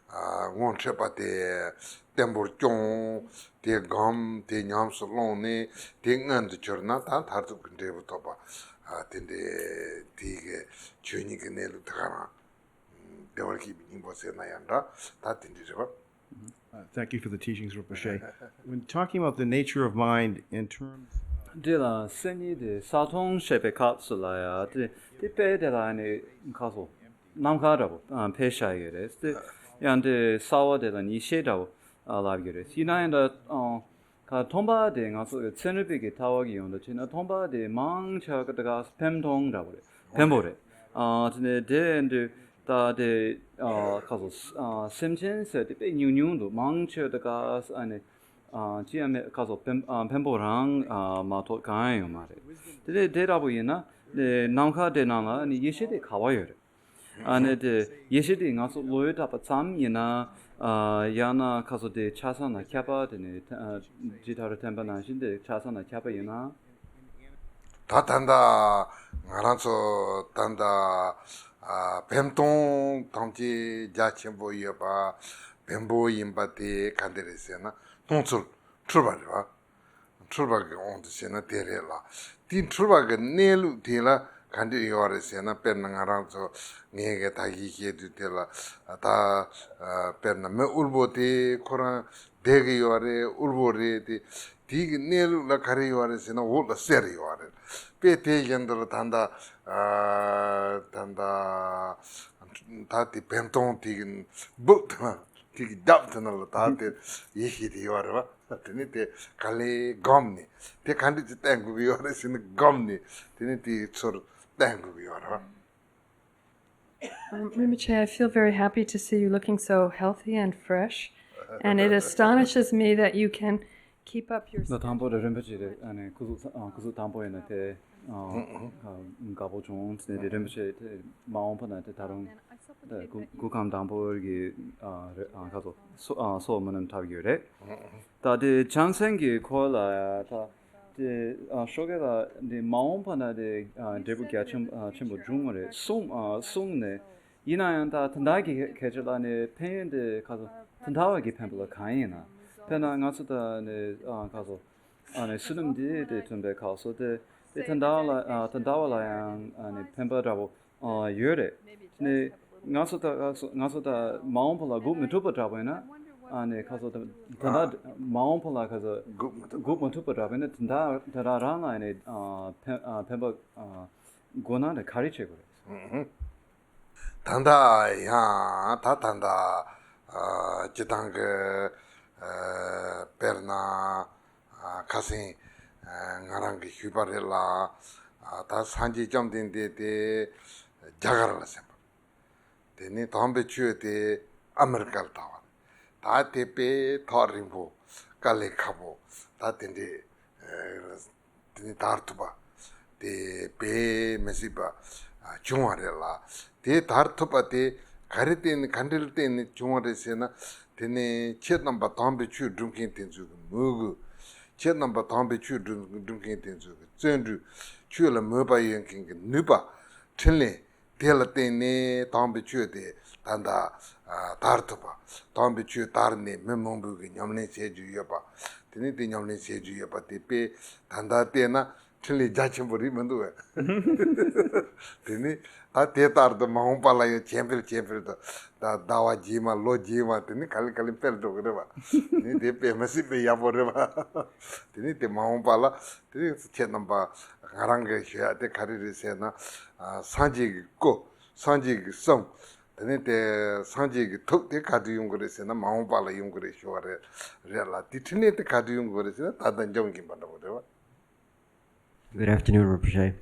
ངོ་འཕྲོད་པ་དེ་བརྟན་པོར་སྐྱོང་། དེ་སྒོམ། དེ་ཉམས་སུ་བླངས་ནས་དེ་མངོན་དུ་གྱུར་ན་ད་མཐར་ཐུག་གི་འབྲས་བུ་ཐོབ་པ། དེ་འདྲའི་དེ་གི་ཆོས་ཉིད་ཀྱི་གནས་ལུགས་དེ་ག་རང་བདེ་བར་གཤེགས་པའི་སྙིང་པོ་ཟེར་ན་ཡང་འདྲ། ད་དེ་འདྲ་རེད་བ། Uh, thank you for the teachings, Rinpoche. When talking about the nature of mind in terms འདི་ལ་སེམས་ཉིད་དེ་ས་མཐོང་བཤད་པའི་སྐབས་སུ་ལ་ཡ་དེ་དེ་དཔེ་དེ་ལ་ནི་ཁ་སོ་ནམ་མཁའ་འདྲ་པོ་ཕལ་ཆེར་ཡོད་རེད་དེ། ཡང་དེ་ས་བ་དེ་ལ་ནི་ཤེལ་འདྲ་པོ་ལབ་ཡོད་རེད། ཡིན་ན་ཡང་ད་ཁ་མཐོང་པ་དེ་ང་ཚོ་གི་ཚན་རིག་པའི་གི་ལྟ་བ་གི་ཡོང་དུ་ཕྱིན་ན་མཐོང་པ་དེ་མང་ཆེ་བ་གི་ད་ག་བེམ་མཐོང་འདྲ་པོ་རེད། བེམ་པོ་རེད། ཨ་དེ་ནས་དེ་འདི་ད་དེ་ཨ་ཁ་སོ་ཨ་སེམས་ཅན་ཟེར་དེ་དཔེ་ཉུང་ཉུང་འདུག་མང་ཆེ་བ་ད་ག་ཨ་ནི་ཨ་ཅི་ཡང་མེད། ཁ་སོ་བེམ་ཨ་བེམ་པོ་རང་ཨ་མ་གཏོགས་གང་ཡང་ཡོད་མ་རེད། དེ་ནས་དེ་འདྲ་པོ་ཡིན་ན་དེ་ནམ་མཁའ་དེ་ནང་ལ་ཨ་ནི་ཡེ་ཤེས་དེ་ག་བ་ཡོད་རེད། ཨ་ནི་དེ་ཡེ་ཤེས་དེ་ང་ཚོ་བློ་ཡུལ་དག་པ་ཙམ་ཡིན་ན། ཨ་ཡང་ན་ཁ་སོ་དེ་ཆ་ཚང་ན་ཁྱབ་པ་དེ་ནི་ཨ་ཇི་ལྟར་བསྟན་པ་ནང་བཞིན་དེ་ཆ་ཚང་ན་ཁྱབ་པ་ཡིན་ན། ད་ད་ལྟ་ང་རང་ཚོ་ད་ལྟ་ཨ་བེམ་སྟོང་ཐམས་ཅད་རྒྱ་ཆེན་པོ་ཡོད་པ་བེམ་པོ་ཡིན་པ་དེ་ག་འདྲ་རེད་ཟེར་ན་སྣང་ཚུལ་འཁྲུལ་པ་རེད་བ། འཁྲུལ་པ་གི་དབང་དུ་བྱས་ན་དེ་རེད་ལ། དེའི་འཁྲུལ་པ་གི་གནས་ལུགས་དེ་ལ་ག་འདྲ་ཡོད་རེད་ཟེར་ན། དཔེར་ན་ང་རང་ཚོ་ངས་གི་ད་གིན་བཤད་དུས་དེ་ལ་ད་དཔེར་ན་མི་དབུལ་པོ་དེ་ཁོ་རང་བསྡད་གི་ཡོད་རེད། དབུལ་པོ་རེད་དེ། དེའི་གི་གནས་ལུགས་ལ་ག་རེ་ཡོད་རེད་ཟེར་ན་འོག་ལ་གསེར་ཡོད་རེད། དཔེ་དེ་བཞིན་དུ་ལ་ད་ད་ད་ད་ད་དེ་བེམ་སྟོང་དེ་གི་སྦུབ་དེ་ན། དེ་གི་རྒྱབ་དེ་ན་ལ་ད་དེ་ཡེ་ཤེས་དེ་ཡོད་རེད་བ། དེ་ནི་དེ་ག་ལེ་སྒོམ་ནས་དེ་ག་འདྲ་ཅིག་བསྟན་དགོས་ཀྱི་ཡོད་རེད་ཟེར་ན་སྒོམ་ནས་དེ་ནི་དེའི་ཚུར་བསྟན་དགོས་ཀྱི་ཡོད་རེད་བ། Um, Rinpoche, I feel very happy to see you looking so healthy and fresh. And it astonishes me that you can keep up your ད་དང་པོ་རེད། རིན་པོ་ཆེ་རེད། ཨ་ནི་སྐུ་གཟུགས་ཨ་སྐུ་གཟུགས་དང་པོ་ཡིན་ན་དེ་ཨ་དགའ་པོ་བྱུང་། དེ་ནས་དེ་རིན་པོ་ཆེ་དེ་མ་འོངས་པ་ན་དེ་ད་རུང་དེ་སྐུ་སྐུ་ཁམས་དང་པོ་གི་ཨ་རེད། ཨ་ཁ་སོ་སོ་ཨ་སོ་མ་ནམ་ཐབས་ཡོད་རེད། ད་དེ་བྱང་སེམས་ཀྱི་འཁོར་ལ་ཡ་ད་དེ་ཨ་ཤོ་གེ་ལ་དེ་མ་འོངས་པ་ན་དེ་ཨ་འབྲས་བུ་རྒྱ་ཆེན་ཨ་ཆེན་པོ་འབྱུང་བ་རེད་གསུངས། ཨ་གསུངས་ནས། ཡིན་ན་ཡང་ད་ད་ལྟ་གི་སྐད་ཆ་ལ་ནི་ཕན་ཡོན་དེ་ཁ་སོ་ད་ལྟ་བ་གི་འཕེན་པ་ལ་གང་ཡིན་ན། དཔེར་ན་ང་ཚོ་ད་ནི་ཨ་ཁ་སོ་ཨ་ནི་བསོད་ནམས་འདི་དེ་ཐོན་པའི་ཁ་སོ་དེ་དེ་ད་ལྟ་ལ་ཨ་ད་ལྟ་བ་ལ་ཡང་ཨ་ནི་འཕེན་པ་འདྲ་པོ་ཨ་ཡོད་རེད། ནི་ང་ཚོ་ད་ཁ་སོ་ང་ཚོ་ད་མ་འོངས་པ་ལ་སྒུག་མི་ཐུབ་པ་འདྲ་པོ་ཡིན་ན་ཨ་ནི་ཁ་སོ་ད་ད་ལྟ་མ་འོངས་པ་ལ་ཁ་སོ་སྒུག་མི་ཐུབ་སྒུག་མི་ཐུབ་པ་འདྲ་པོ་ཡིན་ན་དེ་འདྲ་དེ་འདྲ་རང་ལ་ཨ་ནི་ཨ་འཕེན་ཨ་འཕེན་པ་ཨ་དགོས་ན་ནི་ག་རེ་བྱེད་དགོས་རེད། ཨུ་ཧུ། ད་ལྟ་ཡང་ད་ད་ལྟ་ཨ་སྤྱི་བཏང་གི་ཨ་དཔེར་ན་ཨ་ཁ་སང་ཨ་ང་རང་གིས་ཞུས་པ་རེད་ལ། ཨ་ད་སངས་རྒྱས་བཅོམ་ལྡན་འདས་དེ་རྒྱ་གར་ལ་གསན་པ། དེ་ནས་དམ་པའི་ཆོས་དེ་ཨ་མི་རི་ཀ་ལ་དར་བ། ད་དེ་དཔེ་ཐག་རིང་པོ་དཀའ་ལས་ཁག་པོ་ད་དེ་འདྲས་ཨ་དེ་ནས་དར་ཐུབ་པ་དེ་དཔེ་མི་སྲིད་པ་ཨ་བྱུང་བ་རེད་ལ། དེ་དར་ཐུབ་པ་དེ་ག་རེ་བརྟེན་ནས་ག་འདྲ་ལ་བརྟེན་ནས་བྱུང་བ་རེད་ཟེར་ན། དེ་ནས་ཁྱེད་རྣམ་པ་དམ་པའི་ཆོས་སྒྲུབ་མཁན་དེ་ཚོ་གི་མོས་གུས། ཁྱེད་རྣམ་པ་དམ་པའི་ཆོས་སྒྲུབ་སྒྲུབ་མཁན་དེ་ཚོ་གི་བརྩོན་འགྲུས། ཆོས་ལ་མོས་པ་ཡོད་མཁན་གྱི་ནུས་པ། འཕྲིན་ལས། དེ་ལ་བརྟེན་ནས་དམ་པའི་ཆོས་དེ་ད་ལྟ་ཨ་དར་ཐུབ་པ། དམ་པའི་ཆོས་དར་ནས་མི་མང་པོས་ཀྱི་ཉམས་ལེན་བྱེད་རྒྱུ་ཡོད་པ། དེ་ནས་དེ་ཉམས་ལེན་བྱེད་རྒྱུ་ཡོད་པ་དེ་དཔེ་ད་ལྟ་བལྟས་ན་འཕྲིན་ལས་རྒྱ་ཆེན་པོ་རེད་མི་འདུག་བས། དེ་ནས་ད་དེ་ལྟར་དུ་མ་འོངས་པ་ལ་ཡང་ཇེ་འཕེལ་ཇེ་འཕེལ་དུ་ད་ཟླ་བ་རྗེས་མ་ལོ་རྗེས་མ་དེ་ནས་ག་ལེ་ག་ལེ་འཕེལ་འགྲོ་གི་རེད་བ། དེ་ནས་དེ་དཔེ་མི་སྲིད་པའི་ཡག་པོ་རེད་བ། དེ་ནས་དེ་མ་འོངས་པ་ལ། དེ་ནས་ཁྱེད་རྣམ་པ་ང་རང་གིས་ཞུ་ཡག་དེ་ག་རེ་རེད་ཟེར་ན། ཨ་སངས་རྒྱས་ཀྱི་སྐུ། སངས་རྒྱས་ཀྱི་གསུང་། དེ་ནས་དེ་སངས་རྒྱས་ཀྱི་ཐུགས་དེ་ག་དུས་ཡོང་གི་རེད་ཟེར་ན་མ་འོངས་པ་ལ་ཡོང་གི་རེད་ཞུ་བ་རེད་རེད་ལ། དེ་འཕྲིན་ལས་དེ་ག་དུས་ཡོང་གི་རེད་ཟེར་ན་ད་ལྟ་འབྱུང་གིན་པ་འདྲ་པོ་རེད་བ། Good afternoon, Rinpoche.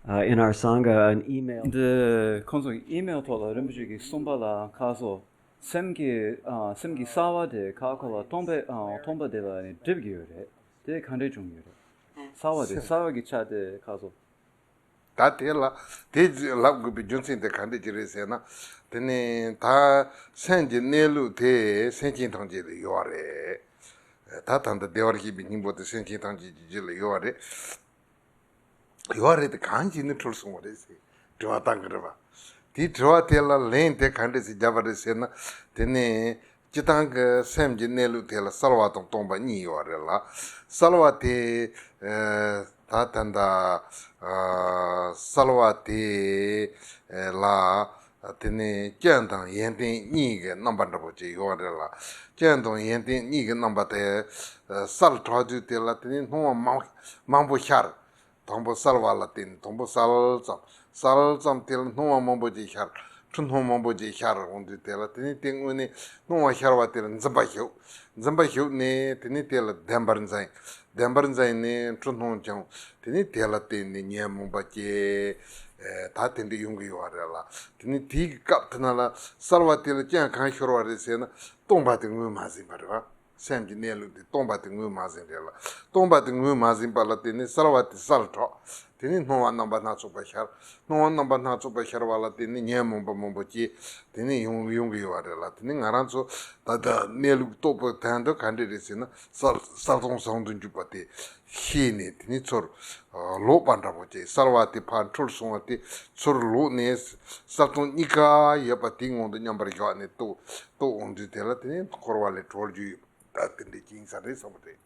Uh, in our Sangha, an email འདི་ཁོང་ཚོ་གི་ཨི་མེལ་ཐོག་ལ་རིན་པོ་ཆེ་གིས་གསུངས་པ་ལ་ཁ་སོ། སེམས་ཀྱི་ཨ་སེམས་ཀྱི་གསལ་བ་དེ་ཁ་ཁོ་ལ་སྟོང་པའི་ཨ་སྟོང་པ་དེ་ལ་ནི་སྒྲིབ་ཀྱི་ཡོད་རེད། དེ་ག་འདྲས་བྱུང་ཡོད་རེད། གསལ་བ་དེ་སེམས་གསལ་བ་གི་ཆ་དེ་ཁ་སོ། ད་དེ་ལ་དེ་ལབ་དགོས་པའི་རྒྱུ་མཚན་དེ་ག་འདྲས་ཅིག་རེད་ཟེར་ན། དེ་ནི་ད་སེམས་ཀྱི་གནས་ལུགས་དེ་སེམས་ཅན་ཐམས་ཅད་ལ་ཡོད་རེད། ད་ད་ལྟ་བདེ་བར་གཤེགས་པའི་སྙིང་པོ་དེ་སེམས་ཅན་ཐམས་ཅད་ཀྱི་རྒྱུད་ལ་ཡོད་རེད། ཡོད་རེད་དེ་གང་བྱས་ནས་འཁྲུལ་སོང་བ་རེད་ཟེར་དྲི་བ་བཏང་གི་རེད་བ། དེའི་དྲི་བ་དེ་ལ་ལན་དེ་ག་འདྲས་ཟེར་བརྒྱབ་པ་རེད་ཟེར་ན། དེ་ནི་སྤྱི་བཏང་གི་སེམས་ཀྱི་གནས་ལུགས་དེ་ལ་གསལ་བ་དང་སྟོང་པ་གཉིས་ཡོད་རེད་ལ། གསལ་བ་དེ་ཨ་ད་ད་ལྟ་ཨ་གསལ་བ་དེ་ལ། དེ་ནས་སྐྱོན་དང་ཡོན་ཏན་གཉིས་ཀྱི་རྣམ་པ་འདྲ་པོ་ཅིག་ཡོད་རེད་ལ། སྐྱོན་དང་ཡོན་ཏན་གཉིས་ཀྱི་རྣམ་པ་དེ་གསལ་དྲགས་དུས་དེ་ལ་དེ་ནས་སྣང་བ་མང་མང་པོ་ཤར། དང་པོ་གསལ་བ་ལ་བརྟེན་ནས་དང་པོ་གསལ་ཙམ། གསལ་ཙམ་དེ་ལ་སྣང་བ་མང་པོ་ཅིག་ཤར། འཁྲུལ་སྣང་མང་པོ་ཅིག་ཤར་འོང་དུས་དེ་ལ་དེ་ནས་དེ་དངོས་གནས་སྣང་བ་ཤར་བ་དེ་ལ་འཛིན་པ་ཞུགས། འཛིན་པ་ཞུགས་ནས་དེ་ནས་དེ་ལ་བདེན་པར་འཛིན། བདེན་པར་འཛིན་ནས་འཁྲུལ་སྣང་བྱུང་། དེ་ནས་དེ་ལ་བརྟེན་ནས་ཉོན་མོངས་པ་སྐྱེ། ཨེ་ད་དེ་འདྲ་ཡོང་གི་ཡོད་རེད་ལ། དེ་ནས་དེའི་སྐབས་དེ་ན་ལ་གསལ་བ་དེ་ལ་སྐྱོན་གང་ཤོར་བ་རེད་ཟེར་ན་སྟོང་པ་དེ་ངོས་མ་ཟིན་པ་རེད་བ། སེམས་ཀྱི་གནས་ལུགས་དེ་སྟོང་པ་དེ་ངོས་མ་ཟིན་རེད་ལ། སྟོང་པ་དེ་ངོས་མ་ཟིན་པ་ལ་བརྟེན་ནས་གསལ་བ་དེ་གསལ་དྲགས། དེ་ནས་སྣང་བ་རྣམ་པ་སྣ་ཚོགས་པ་ཤར། སྣང་བ་རྣམ་པ་སྣ་ཚོགས་པ་ཤར་བ་ལ་བརྟེན་ནས་ཉོན་མོངས་པ་མང་པོ་སྐྱེ། དེ་ནས་ཡོང་ཡོང་གི་ཡོད་པ་རེད་ལ། དེ་ནས་ང་རང་ཚོ་ད་ལྟ་གནས་ལུགས་རྟོགས་པའི་དོན་དུ་ག་འདྲས་རེད་ཟེར་ན་གསལ་གསལ་སྟོང་ཟུང་དུ་འཇུག་པ་དེ་ཤེས་ནས་དེ་ནས་ཚུར་ལོག་པ་འདྲ་པོ་བྱས། གསལ་བ་དེ་ཕར་འཁྲུལ་སོང་བ་དེ་ཚུར་ལོག་ནས་གསལ་སྟོང་གཉིས་ཀ་ཡོད་པ་དེའི་ངང་དུ་མཉམ་པར་བཞག་ནས་རྟོགས་རྟོགས་འོང་དུས་དེ་ལ་དེ་ནས་འཁོར་བ་ལས་གྲོལ་རྒྱུ་ཡོད། ད་དེ་འདྲའི་རྐྱེན་ས་རེད་བསམ་པ་རེད།